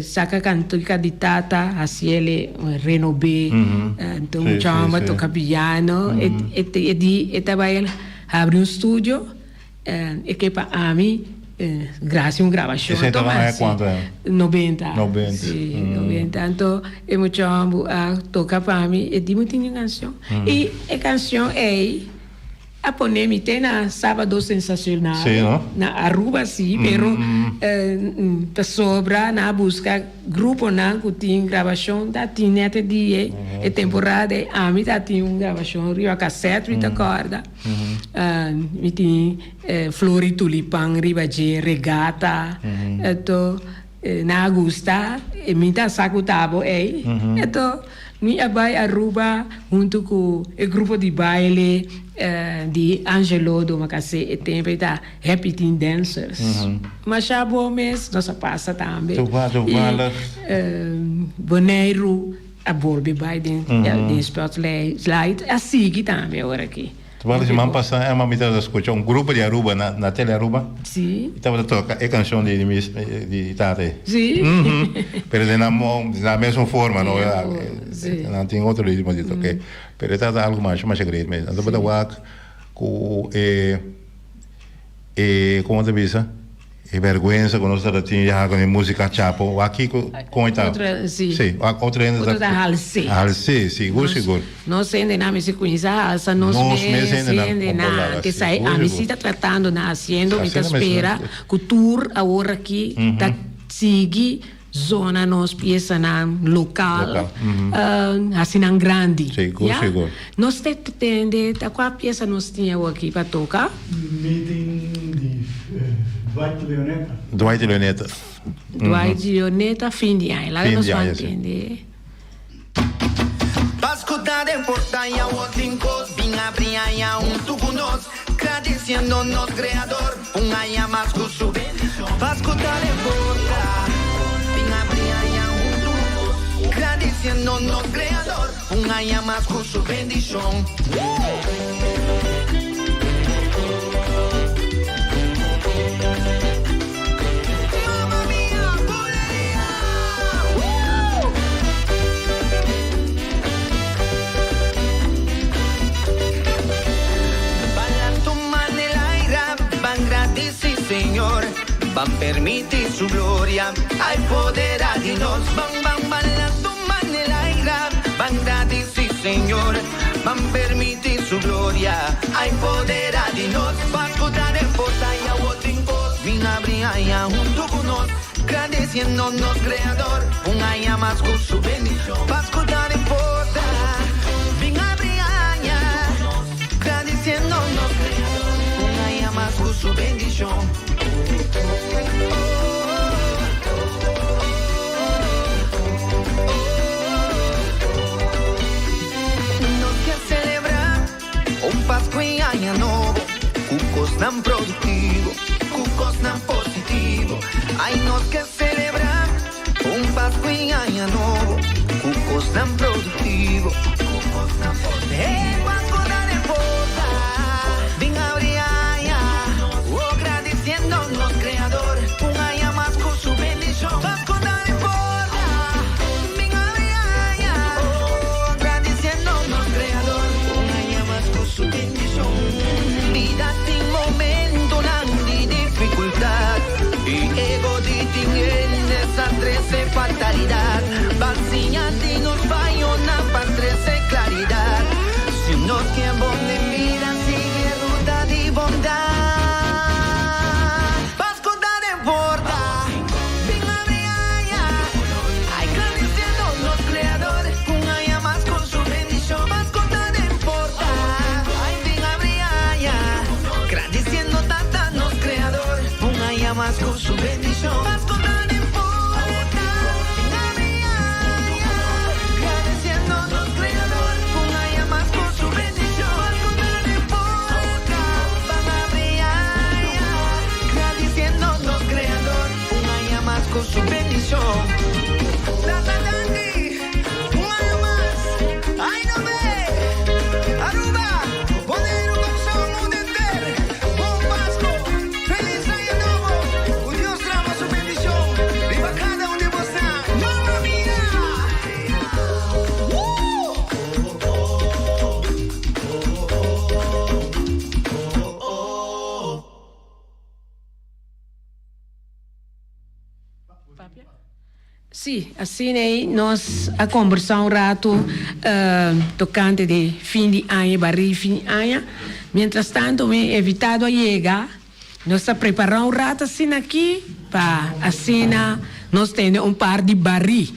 saca cantica di tata haciele renobé enton un chamba toca piano e di e ta bay habri un studio. E ke pa ami gracia un grabacion.
Esei tabata aña cuanto aña?
Nobenta.
Nobenta.
Si, nobenta. Anto e mucha homber a toca pa mi e di mi tin un cancion. Y e cancion ey a pone mi te na Sabado Sensacional.
Si, no?
Na Aruba si, pero pasobra nan a busca gruponan cu tin grabacion ta tin net e dia ey, e temporada ey ami ta tin un grabacion riba cassette mi ta corda. Mi tin flor y tulipan riba dje, regata. Anto. Nan a gusta e mi ta sa ku ta bo ei. Eto mi a bai Aruba huntu ku e grupo di baile di Angelo Domacassé e tempu ei ta Happy Team Dancers. Masha bon mes nos a pasa tambe. I Boneiru a bolbe bai den spotlight a sigui tambe ora aki.
Tabata siman pasa Emma mi tabata scucha un grupo di Aruba na na Tele Aruba.
Sí.
Y tabata toca e cancion di di mi di tata ey.
Sí.
Pero den nan mo den nan mesmo forma no
Sí.
Nan tin otro ritmo di toke. Pero e tabata algo masha masha great mes. Nan tabata wak cu e e como ta bisa E berguensa ku nos tabata tin ya ku e músika chapo, wak kiko kon e ta.
Otro, si.
Si, wak otro hende
ta. Otro ta hals'é.
Hals'é, sigur, sigur.
Nos hendenan mester kuminsá halsa nos mes hendenan. Esei ami si ta tratando na hasiendo, mi ta spera ku tur awor aki ta sigui zona nos piesanan lokal, hasi nan grandi.
Sigur, sigur.
Nos ta tende ta kua piesa nos tin awor aki pa toka?
Meeting di Dwight Leoneta.
Dwight Leoneta.
Dwight Leoneta fin di aña. Laga nos ban tende.
Pascu ta den porta y awor tin cos bin abri aña huntu cu nos Gradiciendo nos Creador un aña mas cu su bendicion Pascu ta den porta bin abri aña huntu cu nos Gradiciendo nos Creador un aña mas cu su bendicion Woo! Mama mia, buleria! Woo! Ban la tuma nel aira, ban gradici Señor, ban permiti su gloria, ay podera di nos. Ban, ban, ban la tuma nel aira, ban gradici Señor, ban permiti su gloria, ay podera di nos. Pascu ta den porta y awor tin cos, bin abri aña hunto cu nos, gradeciendo nos Creador, un aña mas cu su bendicion. Pascu ta den porta, bin abri aña, gradeciendo nos Creador, un aña mas cu su bendicion. Nos kier celebra un Pascu y Aña Nobo cu cosnan productivo, cu cosnan positivo. Ay, nos kier celebra un Pascu y Aña Nobo cu cosnan productivo, cu cosnan positivo. Hey, Pascu ta den porta, bin abri aña, oh, gradiciendo nos Creador un aña mas cu su bendicion. Pascu ta den porta, bin abri aña, oh, gradiciendo nos Creador un aña mas cu su bendicion. Bida tin momentonan di dificultad y ego di tin hende sa trece fatalidad. Ban siña di nos fayonan pa trece claridad. Si nos kier bon den bida sigui ruta di bondad. Pascu ta den porta, bin abri aña. Ay gradiciendo nos Creador un aña mas con su bendicion. Pascu ta den porta, ay bin abri aña. Gradiciendo Tata nos Creador un aña mas con su bendicion. Pascu ta den porta, bin abri aña. Gradiciendo nos Creador un aña mas con su bendicion. Pascu ta den porta, ban abri aña. Gradiciendo nos Creador un aña mas con su bendicion. Tata danki, un aña mas. Ay no ve! Aruba, Boneiru, Kòrsou, mundu henter, bon Pasku, felis aña nobo, ku Dios drama su bendicion riba kada un di bosnan. Mama mia! Woo!
Sí, asina ei nos a kombersá un ratu tokante di fin di aña, barí fin di aña. Mientras tanto mi invitado a yega, nos ta prepará un ratu asina aki pa asina nos tene un par di barí.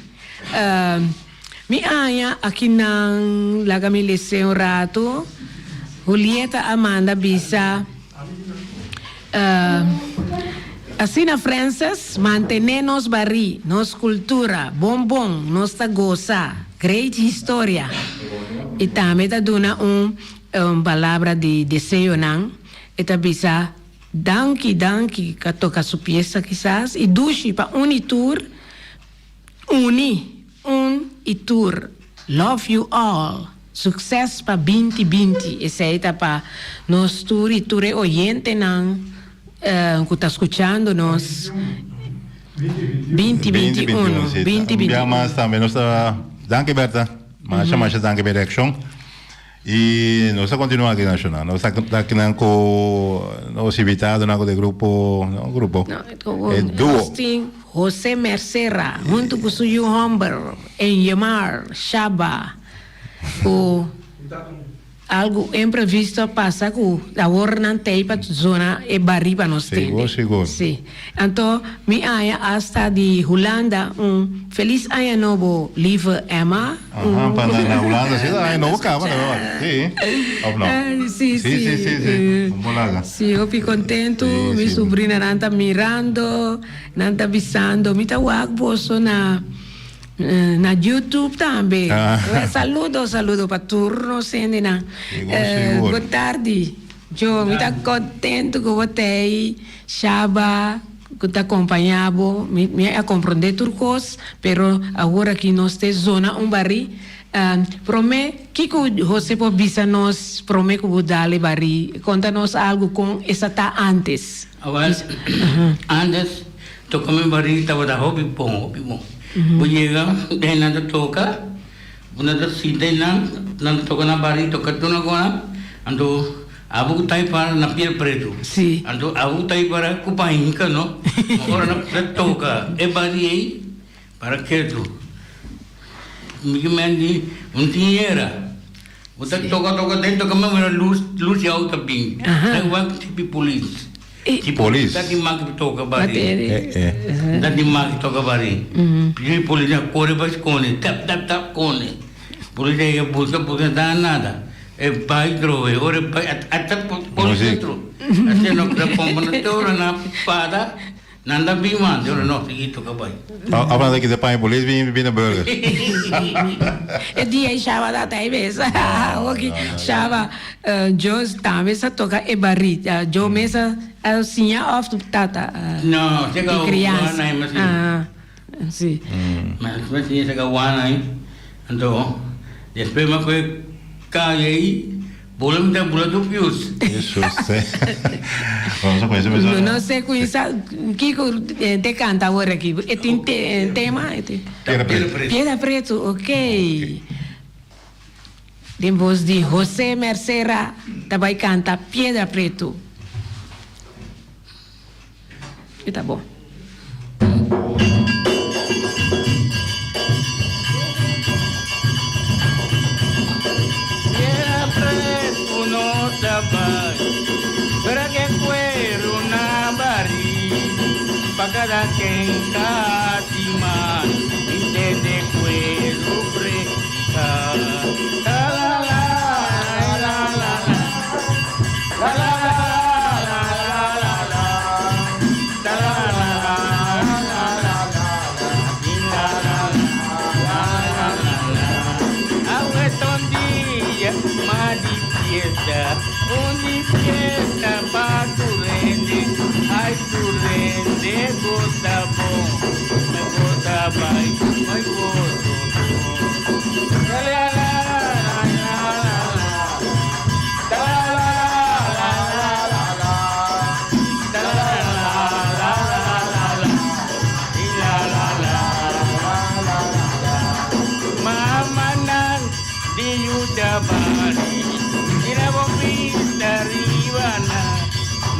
Mi aña akinan laga mi les'é un ratu, Julieta a manda bisa. Asina Frances, mantené nos barí, nos kultura, bon bon, nos ta gosa, great historia. I tambe ta duna un palabra di deseonan, e ta bisa danki danki ka toka su piesa kisas i dushi pa un i tur, uni un i tur, love you all, succes pa binti binti, esei ta pa nos tur i tur e oyentenan ku ta skuchando nos binti binti uno, binti binti
Un bia
uno.
mas tambe nos ta danki Bertha, masha masha danki pa e reakshon. Y nos ta continua aki na Nos ta akinan cu nos invitadonan cu de grupo, no grupo,
No,
e duo.
Nos tin Jose Mercera hunto cu su yu homber Enjemar Shaba cu algo imprevisto a pasa cu awor nan tey pa zona e bari pa nos tende.
Sigur, sigur.
Si. Anto mi haña hasta di Hulanda un Feliz Aña Nobo lieve Emma.
Aha, pa na Hulanda si ta aña nobo caba ta wak. Si, of no?
Si,
si. Si, si, si. Un bolaga.
Si, hopi contento. Mi sobrinanan ta mirando, nan ta bisando, mi ta wak boso na na YouTube tambe. Saludo, saludo pa tur nos hendenan.
Sigur, sigur.
Bon tardi. Jo, mi ta contento cu bo ta ei, Shaba, cu ta acompaña bo. Mi, mi a comprende tur cos, pero awor aki nos te zona un barí. Prome, kico Jose por bisa nos prome cu bo dal e barí? Conta nos algo con esa ta antes.
Awel, antes toca mi barí tabata hopi bon, hopi bon. Bo yega, den nan ta toca. Bo nan ta sinta ei nan, nan ta toka na bari, toka tur na gona, anto abo ku ta ei para na piel pretu.
Sí.
Anto abo ku ta ei para ku pa hinka no, ma ora nan ta toka e bari ei, para ketu. Mi ki men di un tin yera. Bo ta toka toka den toka men wera lus, lus di auto ta bin.
Aha.
Nan wak tipi polis.
E.
Polis.
Ta di maki toka bari.
Bateri.
Eh, eh.
Ta di maki toka bari. Pidi polis a kore bai skonde. Tap tap tap konde. Polis a yega buska buska no ta nada. E bai drobe. Ora e bai a ta pone
Muziek.
dentro. Asina no ta pompa na te ora nan para. Nan ta bin manda, ora no sigui toca bai.
Of nan ta kita paña polis bin bin na burger.
E dia ei Shaba ta ta bes. Oki Shaba, Jos tambe sa toca e barit. Jo mes a siña of tata
No,
di
sega
crianza.
wana ei mas
Ah, si.
Mas siña sega wana ei. Anto despues mi a kohe kaya ei. Bula mi ta bula tur pius.
Jesus. Vamos a conocer persona.
No sé cuinsa kiko te canta awor aki. E tin tema? E tin.
Piedra Preto.
Piedra Preto, ok. Den voz di José Mercera ta bai canta Piedra Preto. E ta bon.
Piedra pretu no ta bai, pero ke cuero na bari, pa cada ken ta stima, y tende cuero predica. La la la, la la la, la la la la la la la, la la la la la la, la la la la la la. Awe ta un dia mas di fiesta, un di fiesta pa tur hende, ay tur hende goza bon, me goza bai, bai gozo La la la la la la la, la la la la la la, la la la la la la, la la la la la la. Mamanan di yuda bari, tira bo bista riba nan,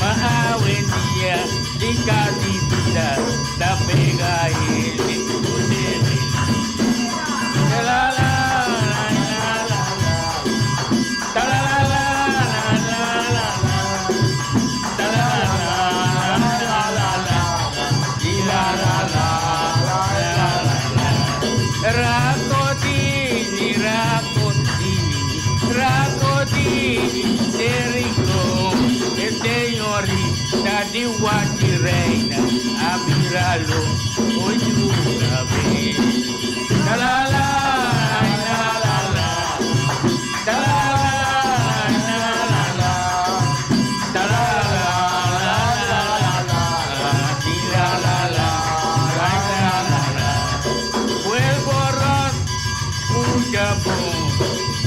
ma awendia di casi bida ta pega hende cu debe. La la la la la la, la la la la la la, la la la la la la, la la la la la la. Rakotini, rakotini, rakotini, Serico, e señorita di Wati Reina. miralo hoy una vez. La la la, la la la, la la la la, la la la la la, la la la, la la la. Vuelvo ros, escucha bon,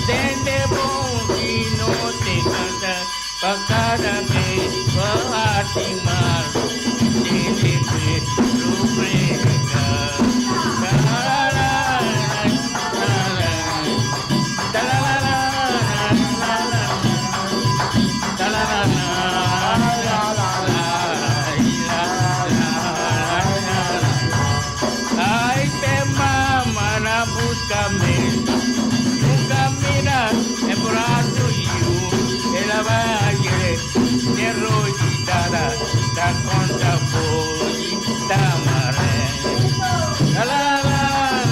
tende bon y no te cansa, pa cada vez va a timar, tende que rubrica. La la la la la, la la la la la, la la la la la la la. Ay, te mama na búscame, nunca mira en brazo you, el valle de rollitara, da contra pollita mare. La la la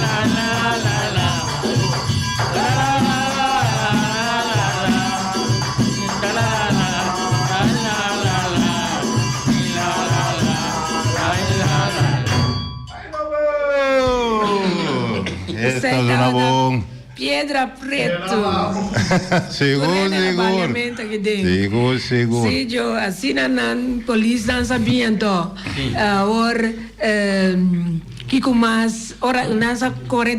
la la la la, la la la la la, la la la la la la, la la la la la.
Esta ta zona bon.
Piedra Pretu.
Sigur, sigur.
Parlamento aki den.
Sigur, sigur.
Si, yo, asina nan polis nan sabi anto. Awor, kiko mas, ora nan sa kore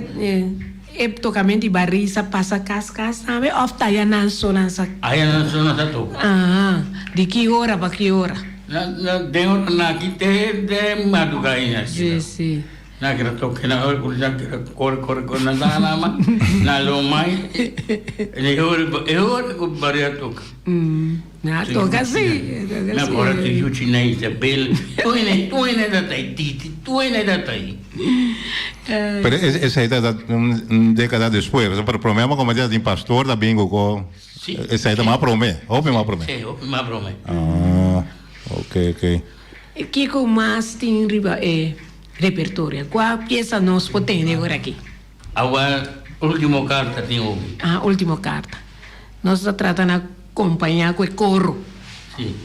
e tokamento di barí sa pasa kas kas tambe òf ta aya nan so nan sa?
Aya nan so nan sa toka.
Aha, di ki ora pa ki ora?
Na, na, den ora na ki te de madruga ina.
Si, si.
Na kira toke na ora kuri na kira kore kore kore na da na ma na lo mai e ora e ora ku baria toka.
Na toka si.
Na kore ti yuchi na Isabel. Tuene tuene da tai titi tuene da tai.
Pero esei ta un década despues. Pero prome amo como tin pastor ta bingo ko.
Si.
Esei ta mas prome. Hopi mas prome.
Si, hopi mas prome.
Ah, ok, ok.
Kiko mas tin riba e repertorio? Kua piesa nos por tende ora aki?
Awa ultimo karta tin hopi.
Ah, ultimo karta. Nos ta trata na kompañá ku e koro.
Si.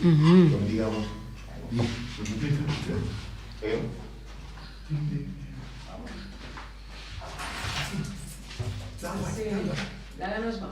Laga nos ban.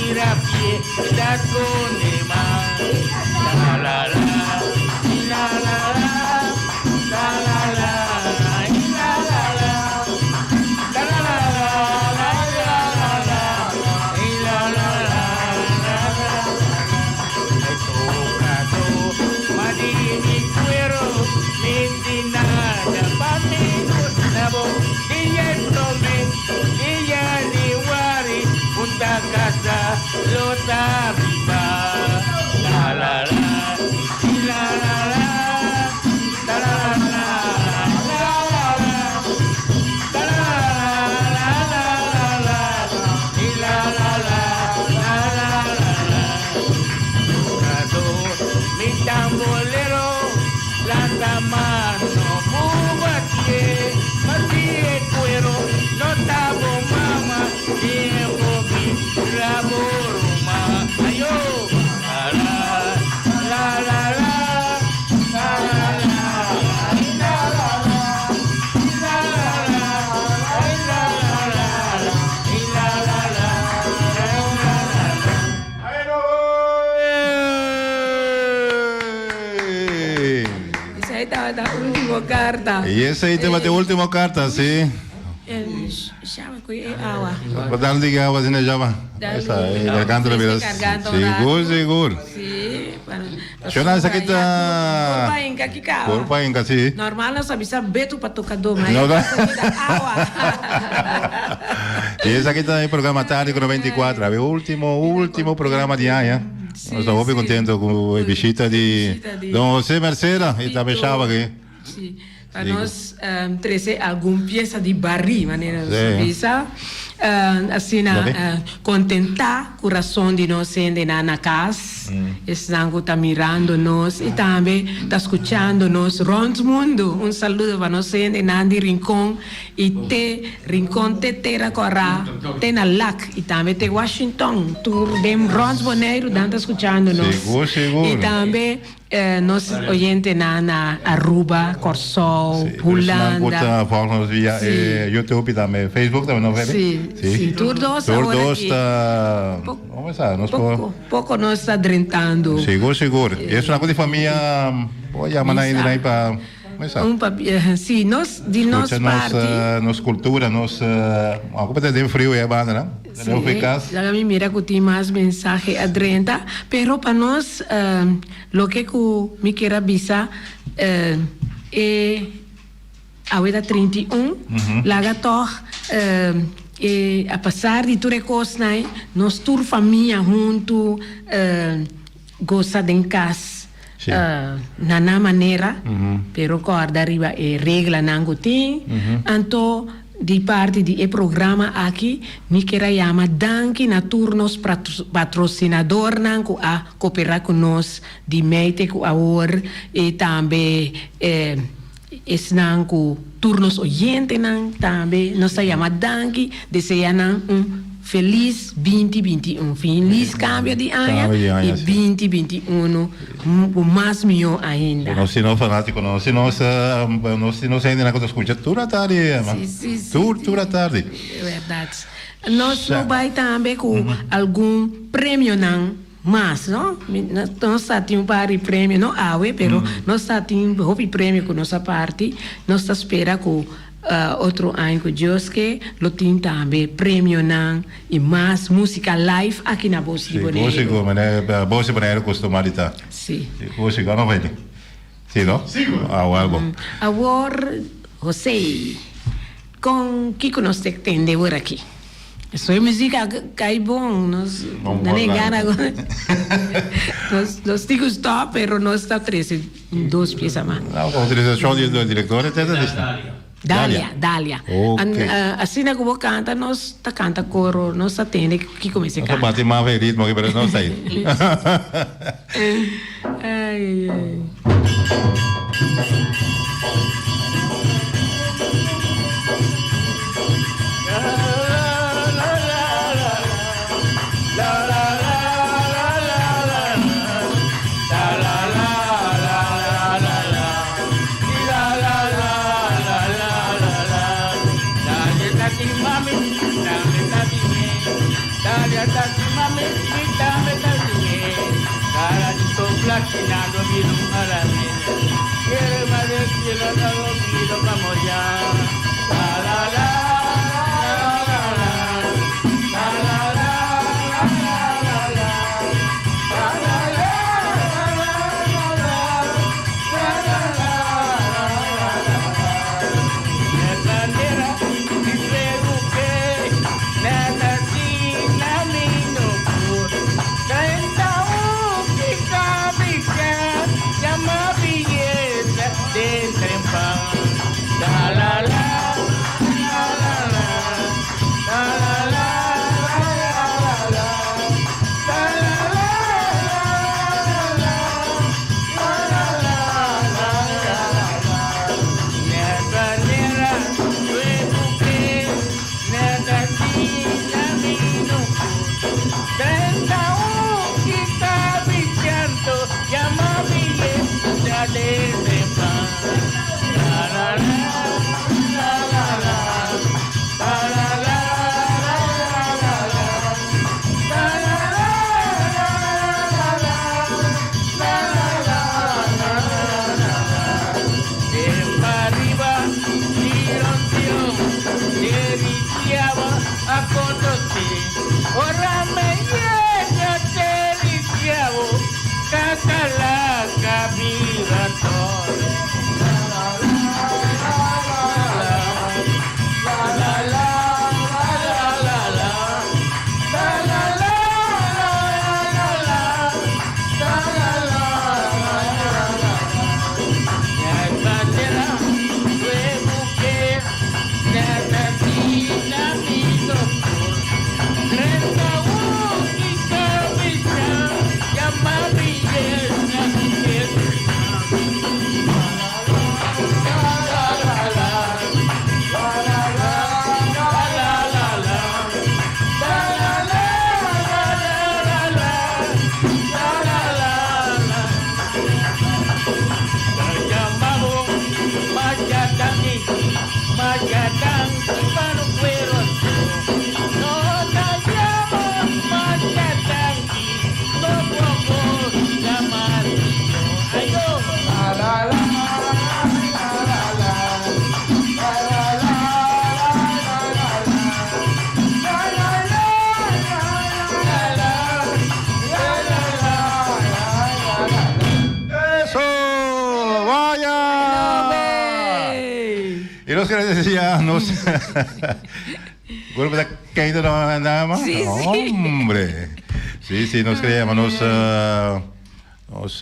bira pie ta skonde man. La la la, la la la, la la la, la la la, la la la la, la la la, la la la, la la. Tokadó m'a di mi kuero, mi tin nada pa mi duna bo. Dia e promé di yanüari, un ta kasa lo ta biba. La la la, la la la, la la la, la la la, la la la la la la, la la la, la la la la. Tokadó, mi tambolero, lanta man no bubatie, batie cuero, no tabo mama, tiempo mi raboruma. Ayo, la la la la la, la la la, la la la, la la la, la la la, la la la, la la la.
Esei tabata último karta.
I esei tabata e último karta, sí.
Shaba ku e awa.
Bo dal di awa asina shaba. Esa e garganta lo bira. Sigur, sigur.
Sí.
Shona esaki ta.
Kurpa inka ki kawa.
Kurpa inka sí.
Normal nos a bisa betu pa tokadó, ma e awa.
I esaki ta e programa Tardi ku 94. Awe último, último programa di aña. Nos ta hopi contento cu e bishita di Don José Mercera y tambe Shaba aki.
Sí, pa nos trece algun pieza di barí, manera nos ta bisa. Asina contenta curason di nos hendenan na cas, esnan cu ta mirando nos y tambe ta scuchando nos rond mundo. Un saludo pa nos hendenan di Rincon I te Rincon te Tera Kòrá, te na Lac i tambe te Washington. Tur den rònt Boneiru nan ta skuchando nos.
Sigur, sigur.
I tambe nos oyentenan na Aruba, Kòrsou,
Sí, tur esnan ku
Hulanda.
ta vòlg nos via e YouTube i tambe Facebook tambe no Feby?
Sí, sí. Tur dos
Tur
awor
dos
aki.
ta, komo sa, nos por.
Poko, poko nos ta drentando.
Sigur, sigur. I esnan ku di famia por yama nan
Misa.
ainda pa.
Un papia, si, nos, di nos
Escucha nos,
parti.
nos cultura, nos, aunque pa ta den frio e banda, no?
Si,
Den hopi cas.
laga mi mira cu tin mas mensahe a drenta, pero pa nos, loke cu mi kier a bisa, e awe ta 31, laga tog e a pasar di tur e cosnan, nos tur famia hunto, Gosa den kas na nan manera, pero kòrda riba e reglanan ku tin. Anto di parti di e programa aki mi kier a yama danki na tur nos patrosinadornan ku a koperá ku nos di mei te ku awor i tambe esnan ku tur nos oyentenan tambe nos ta yama danki, desea nan un felis binti binti un, felis kambio di aña i binti binti uno ku mas mihó ainda.
Nos tin nos fanátikonan, nos tin nos nos tin nos hendenan ku ta skucha tur atardi, Emma. Tur tur atardi.
Bèrdat. Nos lo bai tambe ku algun premionan. Mas, no? Nos ta tin un par di premio, no awe, pero nos ta tin hopi premio ku nos a parti. Nos ta spera ku otro aña ku Dios ke lo tin tambe premionan i mas músika live aki na Bos di Boneiru.
Sigur, sigur, manera Bos di Boneiru kustumá di ta.
Si.
Sigur, sigur, no Feli? Si, no?
Sigur.
Awor bo.
Awor, José, kon kiko nos ta tende awor aki? Soy musica cay bon, nos no gana nos nos tin cu stop pero nos ta trece dos pieza mas.
No, con autorizacion di director e teta lista.
Dalia, Dalia.
Ok.
Asina cu bo canta nos ta canta coro, nos ta tende kico mester
Nos ta
canta.
bati mas e ritmo aki pero nos ta ahí.
Ay, ay, ay.
Eso! Vaya! Y nos queremos decir ya, nos... Bueno, pues caído no nada más.
Sí, sí.
Hombre. Sí, sí, nos queremos, nos, nos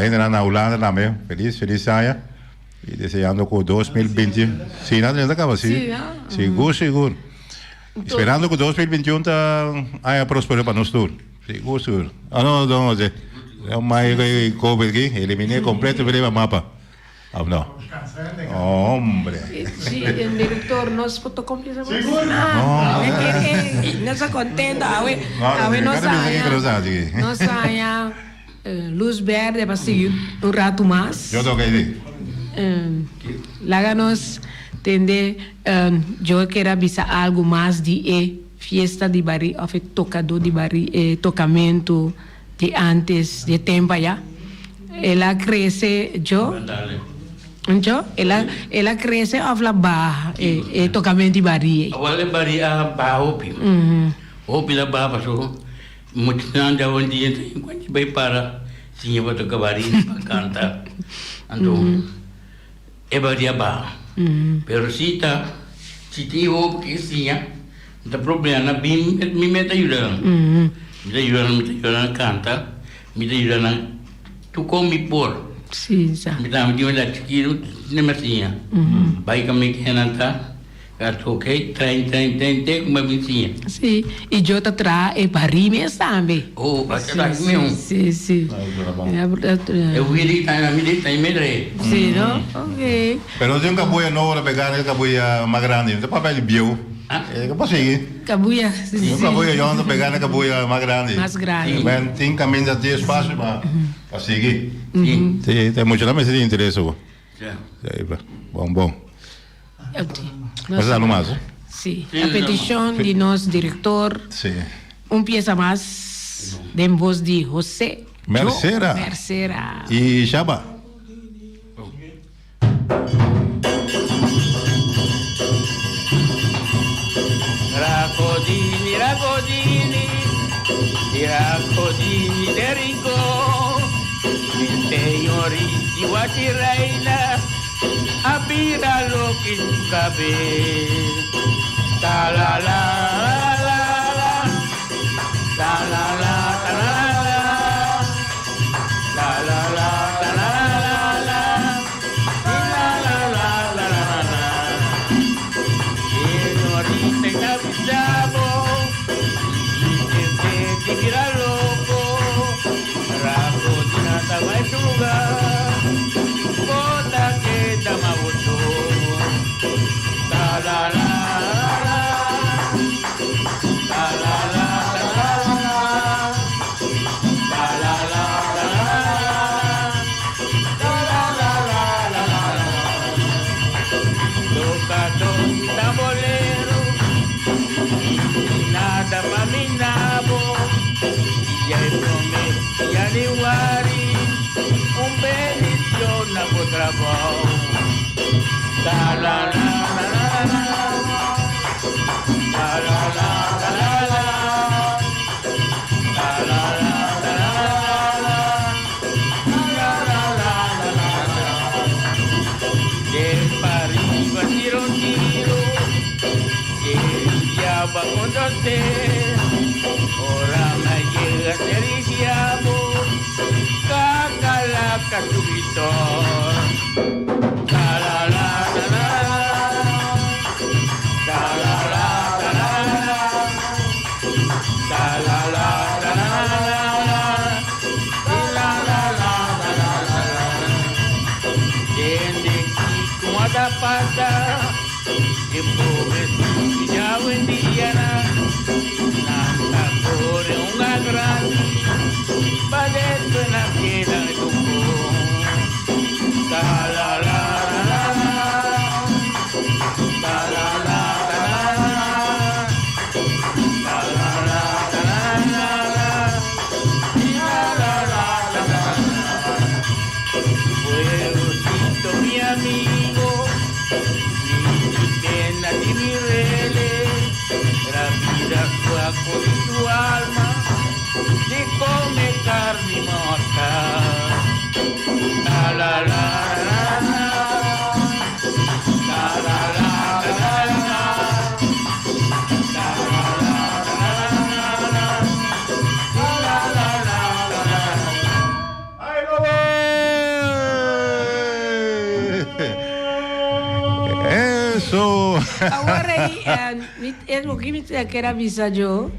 gente na Holanda también. Feliz, feliz año. Y deseando que 2020... Sí, nada, nada acaba, sí.
Sí, ah.
Sigur, sigur. Esperando que 2021 ta aña próspero para nos tur. Sigur, sigur. Ah, no, no, no. Maar COVID aquí, eliminé completo el mapa. Ah, no. Hombre.
Sí, el director nos fotocopia.
Seguro.
No,
No.
no se contenta. A ver,
No,
a ver, no
Ricardo piensa que no sabe, sí.
No sabe. Luz verde para seguir un rato más.
Yo tengo que ir.
Láganos tende, yo quiero avisar algo más de fiesta de barri, of el tocador de barri, tocamento de antes, de tiempo allá. Ela crece, yo. Yo, ela crece of la baja, tocamento de barri.
Awal bari a ba hopi. Hopi la ba paso. Mucho nanda un dia enquanto vai para sinha para tocar bari para cantar. Ando e bari a ba. Pero si ta si ti hopi que sinha, não problema na bim mi meta ajuda. Mi ta ajuda, mi ta ajuda canta, mi ta ajuda tu come por.
Sí, sa.
Mi ta mi la chiquiro ne me sinha. Vai kami que nanta. Ok, train, train, train, train, como mi sinha.
Sí, y yo te trae barri me sabe.
Oh, vai ser aqui mesmo.
Sí, sí.
Eu vi ali, tá na minha, tá em medre.
Sí, ¿no? Ok.
Pero si un cabuya no la pegar, el cabuya más grande. Entonces papel viejo. ¿Qué pasa aquí?
Cabuya, sí,
Un
sí.
cabuya yo ando pegando el cabuya más grande.
Más grande.
Bueno, tiene camino de espacio para seguir. Sí, sí, mucho la me interés.
Ja.
Sí, bom, bom.
Ok.
Mas algo mais?
Si, a peticion di nos director.
Si.
Un pieza mas den voz di José
Mercera.
Mercera.
Y Shaba.
Rakodini, rakodini, rakodini de Rincon. Mi señorita guachireina, a bira loke su cabes. Ta la la la la, ta la la ta la la, ta la la ta la la la, la la la la la la. Señorita ta bisa bo, i te bira loko, rakodina ta bai su lugá, bo ta keda ma bo so. Ta la la la, ta la la ta la la, ta la la ta la la, ta la la la la la la. Tocador tambolero, nada pa mi nabo, ya e prome, ya di wari, un bendición na bo trabou. Ta la la la la la, ta la la ta la la, ta la la ta la la, la la la la la la. De pariba tira un tiro, el diablo contra Ora me llega ser el diablo, cacalaca su grito. La la la la la, la la la la la la, la la la la la la, la la la la la la. Dende con a pasa, e pobre ya buen día nanta corre una grande, pa dentro en la piedra de tu. La la la la la, la la la la la, la la la la la la, la la la la la. Pueblocito mi amigo, mi pena y mi rele, la vida fue con tu alma, de come carne morta. La la la la la, la la la la la, la la la la la, la la la la la.
Ay, Lobo! Eso!
Awor ei, e loke mi ta kier a bisa yo,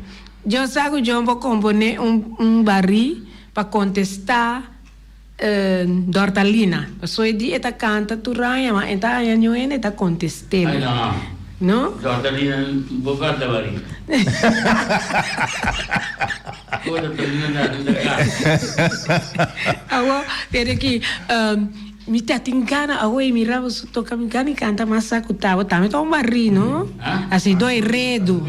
yo sa ku yo por komponé un barí pa kontestá Dortalina. Pasobra e di e ta kanta tur aña, ma e ta haña niun hende ta kontest'é.
Ay no.
No?
Dortalina bo kanta barí. Bo Dortalina na ta kanta.
Awor, tene ki Mi ta tin gana awey mira bo su toca mi gana di canta mas sa cu ta bo tambe ta un barí no asi doi redu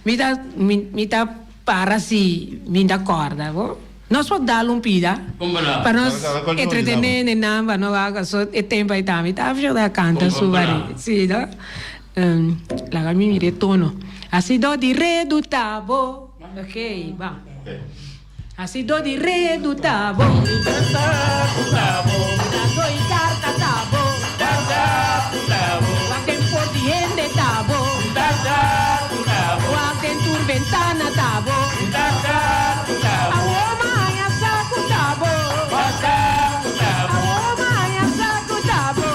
mi ta mi ta para si mi ta corda bo nos por dal un pida pa nos entretene nenan pa no wak so e tempo ahi tambe ta afshona canta su barí si no laga mi mira e tono asi doi di redu ta bo ok ba. Hasi do di redu ta bo. Da doi karta ta bo. Wak den por di hende ta bo. Wak den tur bentana ta bo. Awo ma haña sa ku ta bo. Awo ma haña sa ku ta bo.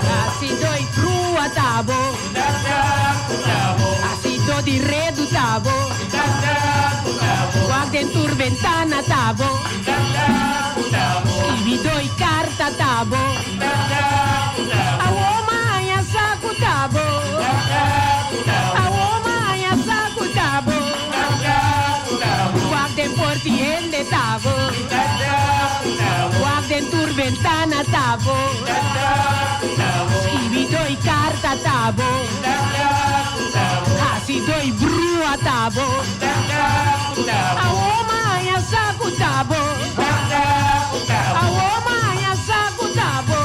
Hasi doi trua ta bo. Hasi do di redu ta bo. Wak den tur bentana ta bo. Skibi doi karta ta bo. Awo ma haña sa ku ta bo. Awo ma haña sa ku ta bo. Wak den porti hende ta bo. Wak den tur. bentana ta bo. Skibido i karta ta bo. Hasido i brua ta bo. Awor m'a sa ku ta bo. Awor m'a sa ku ta bo.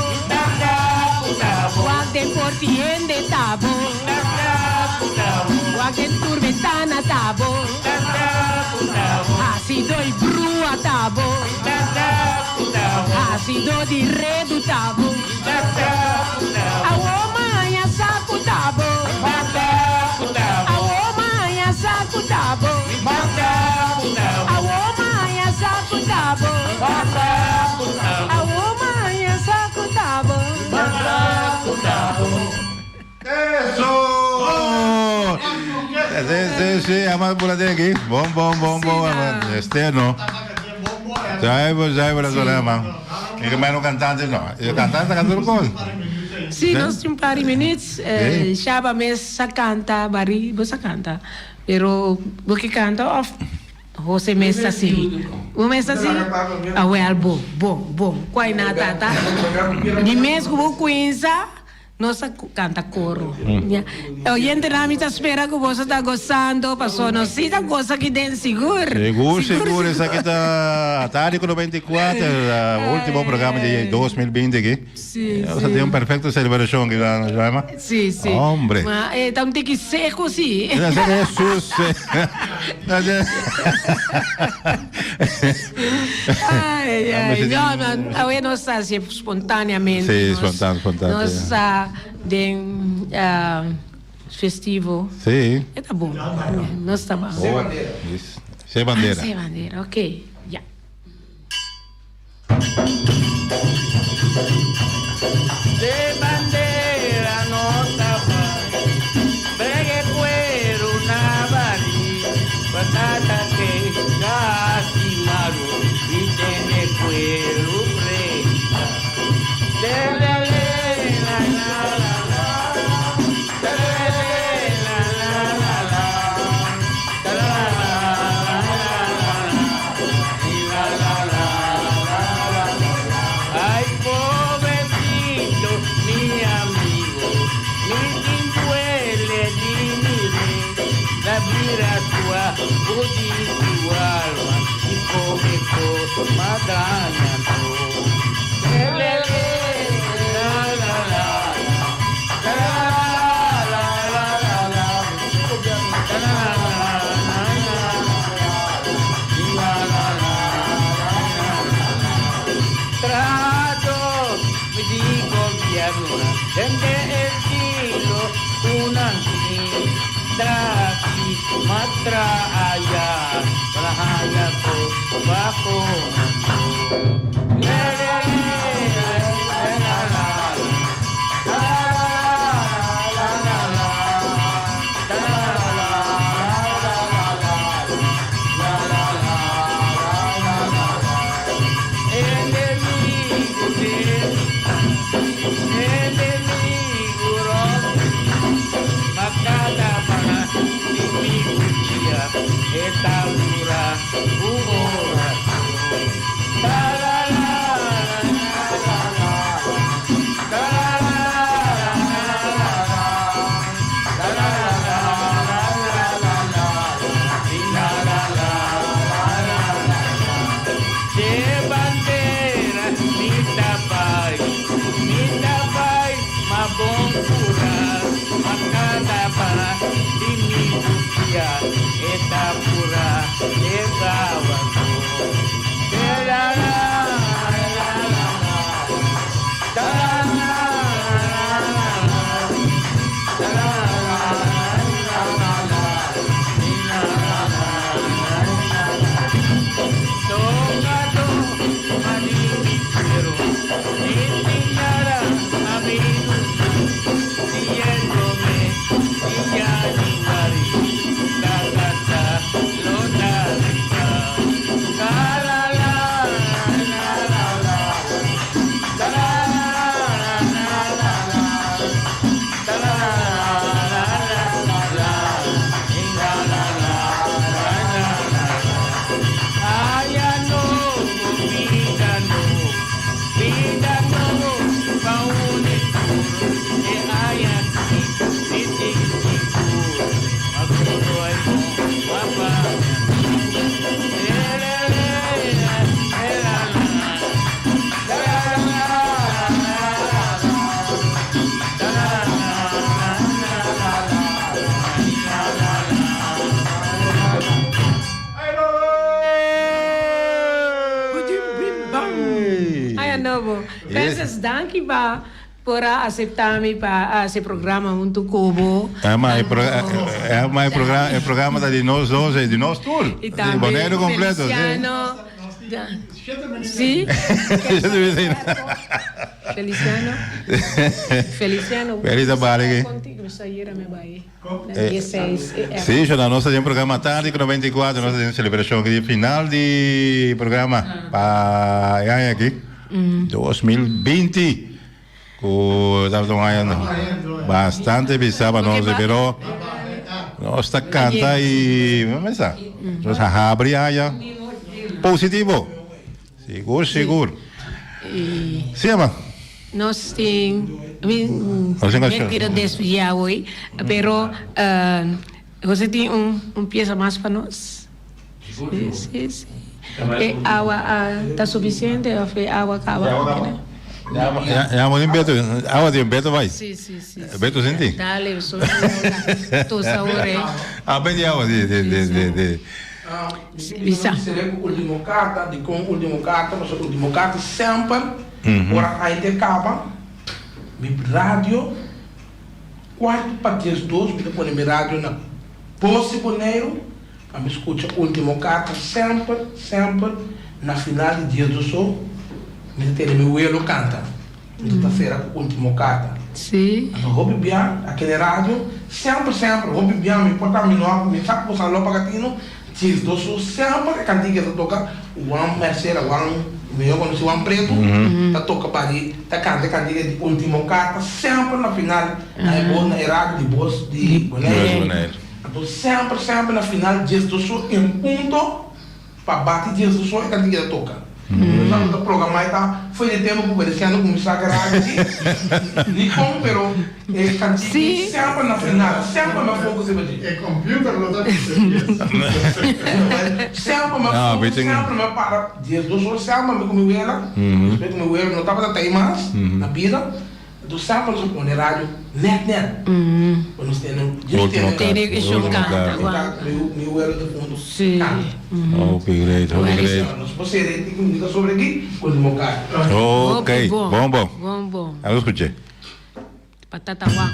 Wak den port'i hende ta bo. Wak den tur bentana ta bo. Hasido i brua ta bo. Hasido di redu ta bo. Awor m'a sa ku ta bo. Awor m'a sa ku ta bo. Awor m'a sa ku ta bo. Awor m'a sa ku ta bo.
Eso! Si, ama por aki. Bon, bon, bon, bon. Este no. Sabe, sabe, la man. E ku no kantante no. E kantante ta kantando kos.
Si, nos tin un par di minuut. Shaba mes sa kanta, Bari, bo sa kanta. Pero bo ke kanta of Jose mes ta sigui? Bo mes ta sigui? Ah, wel, bon, bon, bon. Kuai na tata? Di mes ku bo kuinsa, nos a kanta koro. Ya. Oyentenan, mi ta spera ku boso ta gosando, paso nos si ta gosa aki den sigur.
Sigur, sigur. Esaki ta Atardi ku 94, ultimo programa di 2020 aki.
Si,
Nos a tin un perfecto celebracion aki, Joema.
Si.
Hombre.
Ma ta un tiki seco si.
Jesus.
Ai, ai. No, no, awe nos ta haci spontaneamente.
Si, spontaneo, spontaneo.
Nos ta den festivo.
Si.
E ta bon. Nos ta bon.
Oh, Se bandera.
Se bandera, ok. Ya.
Se bandera no ta bregue cuero na bari patata que casi malo y tiene cuero preta. Le, le, le, la, la, la, la. La, la, la, la, la. La, la, la, la, la, la. La, la, la, la, la, la. Ay, pobrecito, mi amigo, mi duele di mi la vida tua, di tu alma, y come madaña. Le, le, le, la, la, la, la, la, la, la, la, la, la, la, la, la, la, Trato di gobierno, gente estilo una traki matra allá, trahaya ko bako. Le, le, le, le, la, la, la, la, la, la, la, la, la, la, la, la, la, la, la, la. Enemigo de enemigo makada para dia etaura oração. La la la la la la la la la la la la la la la la la la la la. Se bandera mi ta bai, mi ta bai, ma bon cura, ma cada para di mi dia, eta pura, e bawa. La la la la la la la la la la la la la la la la. Tocado pero enseñará a mi.
danki pa por a acepta mi pa haci programa hunto cu bo.
Ja, maar e, pro ja, maar e, programa, e programa ta di nos dos, di nos tur.
Y tambe
Boneiru completo.
Feliciano. Sí. Feliciano. Feliciano.
Feliz Abarigi.
Contigo, sayera me bai.
Sí, yo nos tin programa tardi ku 94, nos tin celebracion di final di programa pa e aña aki, 2020, ku tabata un aña bastante pisá pa nos, pero nos ta kanta i mesa, nos a habri aña positivo. Sigur, sigur. Sí, ama.
Nos tin, mi no quiero desviar hoy, pero José tin un un pieza mas pa nos. Sí, sí, sí. E awa ta suficiente of e awa caba?
Ya, amo tin Beto, awa tin Beto bai.
Sí, sí, sí.
Beto sinti.
Dale, so tosa ore.
Ah, bende awa, sí, sí, sí, sí, sí.
Bisa.
Seré ku último karta, dikon último karta? Pasobra último karta semper ora aña kaba, mi radio kuarto pa diesdos mi ta pone mi radio na Bos di Boneiru pa mi skucha último karta semper, semper na final di diesdos so mi ta tene mi welo kanta. Mi ta sera ku último karta. Anto hopi bia a kende radio, semper semper hopi bia mi por ta mi no mi sa ku boso a lo pagatino, djes dos su semper e kantika ta toka Juan Mercera, Juan mihor konosi Juan Pretu, ta toka pa di ta kanta e kantika di último karta semper na final na e bos na e radio di bos di Bonaire. Anto semper semper na final djes dos su en punto. Pa bati dies do sol e kantiga ta toka. Nos a ta programa e ta foi den tempo ku Veneciano kuminsá garage si ni kon pero e kantiga
Sí.
semper na final semper mi a focus riba dje.
E computer lo ta bisa dies.
Semper mi a
No,
focus
bitin.
semper mi a para dies do sol semper mi ku mi wela despues ku mi wela no tabata ta ei mas na bida. Anto semper nos a pone radio net net pa nos tene djis tene
Tene e show canta
canta mi welo ta punto canta.
Hopi great, hopi great.
Nos por sere tin comunica sobre aki cu Limocar.
Ok, bon bon.
Bon bon.
A nos scuche.
Patata wa.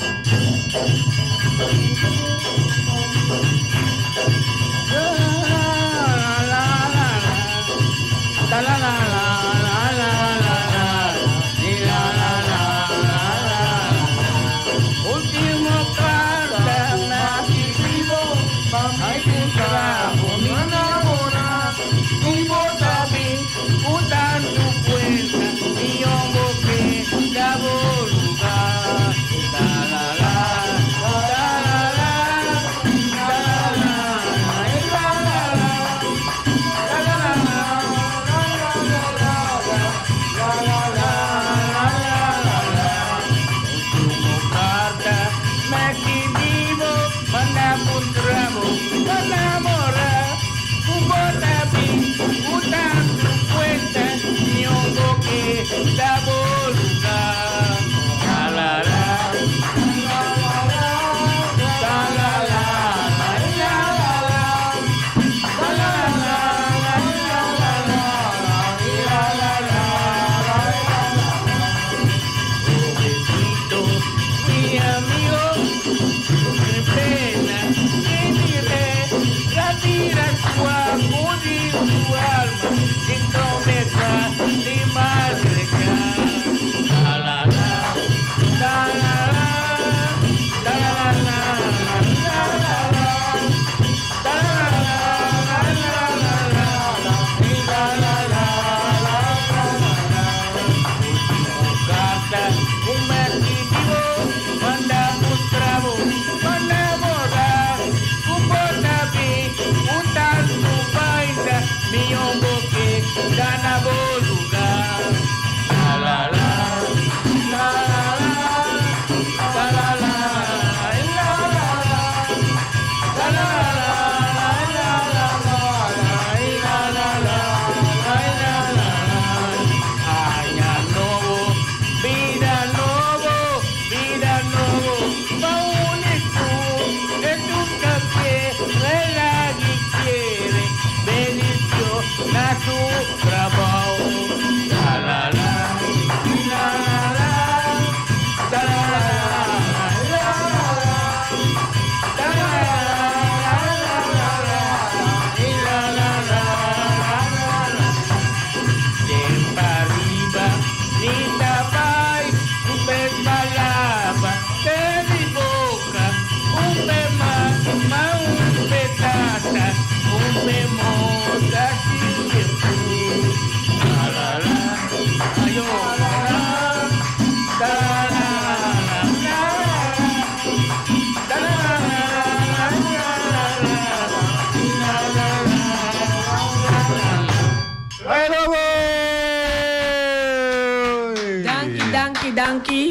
danki.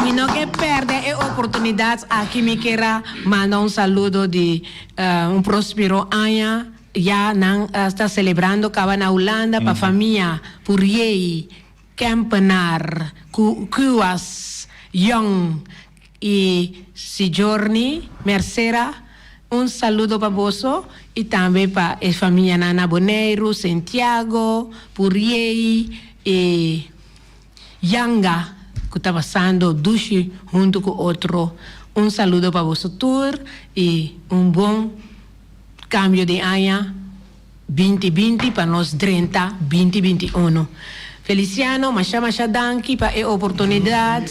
Mi no ke pèrdè e oportunidat aki mi ker a manda un saludo di un prospero aña ya nan ta selebrando kaba na Hulanda pa famia Puriey Kempenaar Kuwas Young y Sijorny Mercera un saludo pa boso y tambe pa e famianan na Boneiru, Sentiago, Puriey y Yanga cu ta pasando dushi hunto cu otro. Un saludo pa boso tur y un bon cambio di aña. Binti binti pa nos drenta binti 21. Feliciano, masha masha danki pa e oportunidad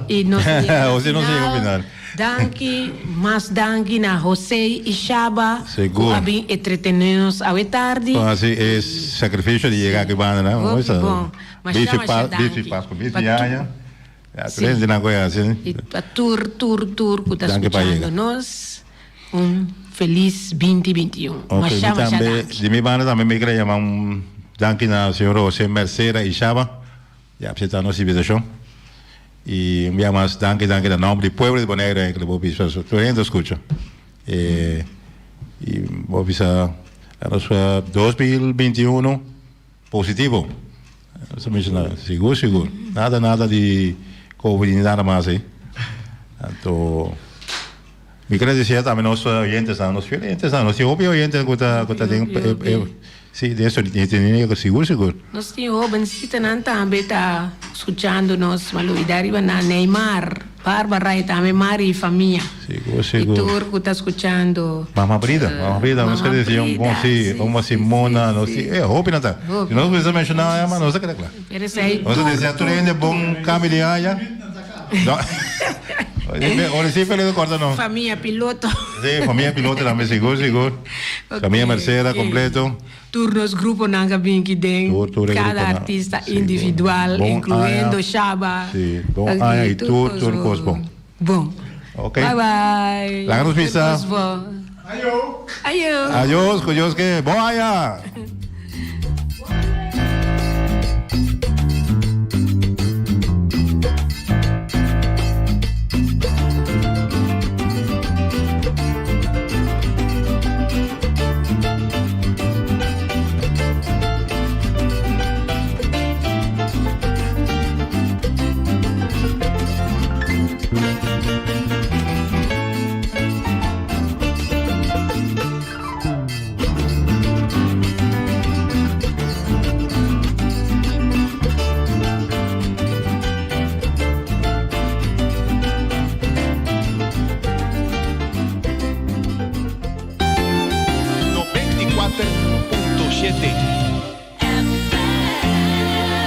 y nos a yega na
Jose nos a yega
final.
final.
Danki, mas danki na Jose y Shaba cu
Segur.
a bin entretene nos awe tardi.
Con haci e sacrificio di yega aki banda nan.
Hopi
Oisa,
bon. Masha
bichi
masha
pa, bichi
danki
Pascu, bichi
pa tu
aña. Ya,
Sí.
tur hende nan cu e haci.
Y pa tur tur tur cu ta
Danki pa
scuchando
yega.
nos. Un felis 2021.
Ok,
Masha
mi
masha
tambe,
danki.
di mi banda tambe mi kere yama un danki na señor Jose Mercera y Shaba di acepta nos invitacion. Y un bia mas danki danki na nomber di pueblo di Bonaire eigenlijk bo bisa tur hende a scucha. E y bo bisa nos 2021 positivo. Nos a menciona sigur sigur nada nada di covid ni nada mas ey. Anto Mi kere deseá tambe nos oyentesnan, nos fiel oyentesnan, nos tin hopi oyentes ku ta ku ta den e si den sintonia sigur sigur.
Nos tin hobencitonan tambe ta scuchando nos, ma lo ida riba na Neymar, Barbara y tambe Mari y famia.
Sigur sigur.
Y tur cu ta scuchando.
Mama Brida, Mama Brida, nos kere deseá un bon si, Mama Simona, nos tin e hopi nan ta. Si nos cuminsa menciona nan, nos ta keda kla. Nos ta desea tur hende bon cambio di aña. No. Ora sí feliz corta no.
Familia piloto.
Sí, familia piloto tambe sigur, sigur.
Okay,
Familia Mercera
okay.
completo.
Tur nos gruponan ka bin ki den.
Tur, tur e
Cada
gruponan.
artista
Sigur.
individual,
Bon
incluyendo
aña.
Shaba.
Sí, bon
Ok,
aña y tur,
kos
tur kos bon.
Bon.
Ok.
Bye bye.
Laga nos
Tur
bisa.
kos bon.
Ayo.
Ayo.
Adios, ku Dios ke. Bon aña.
94.7.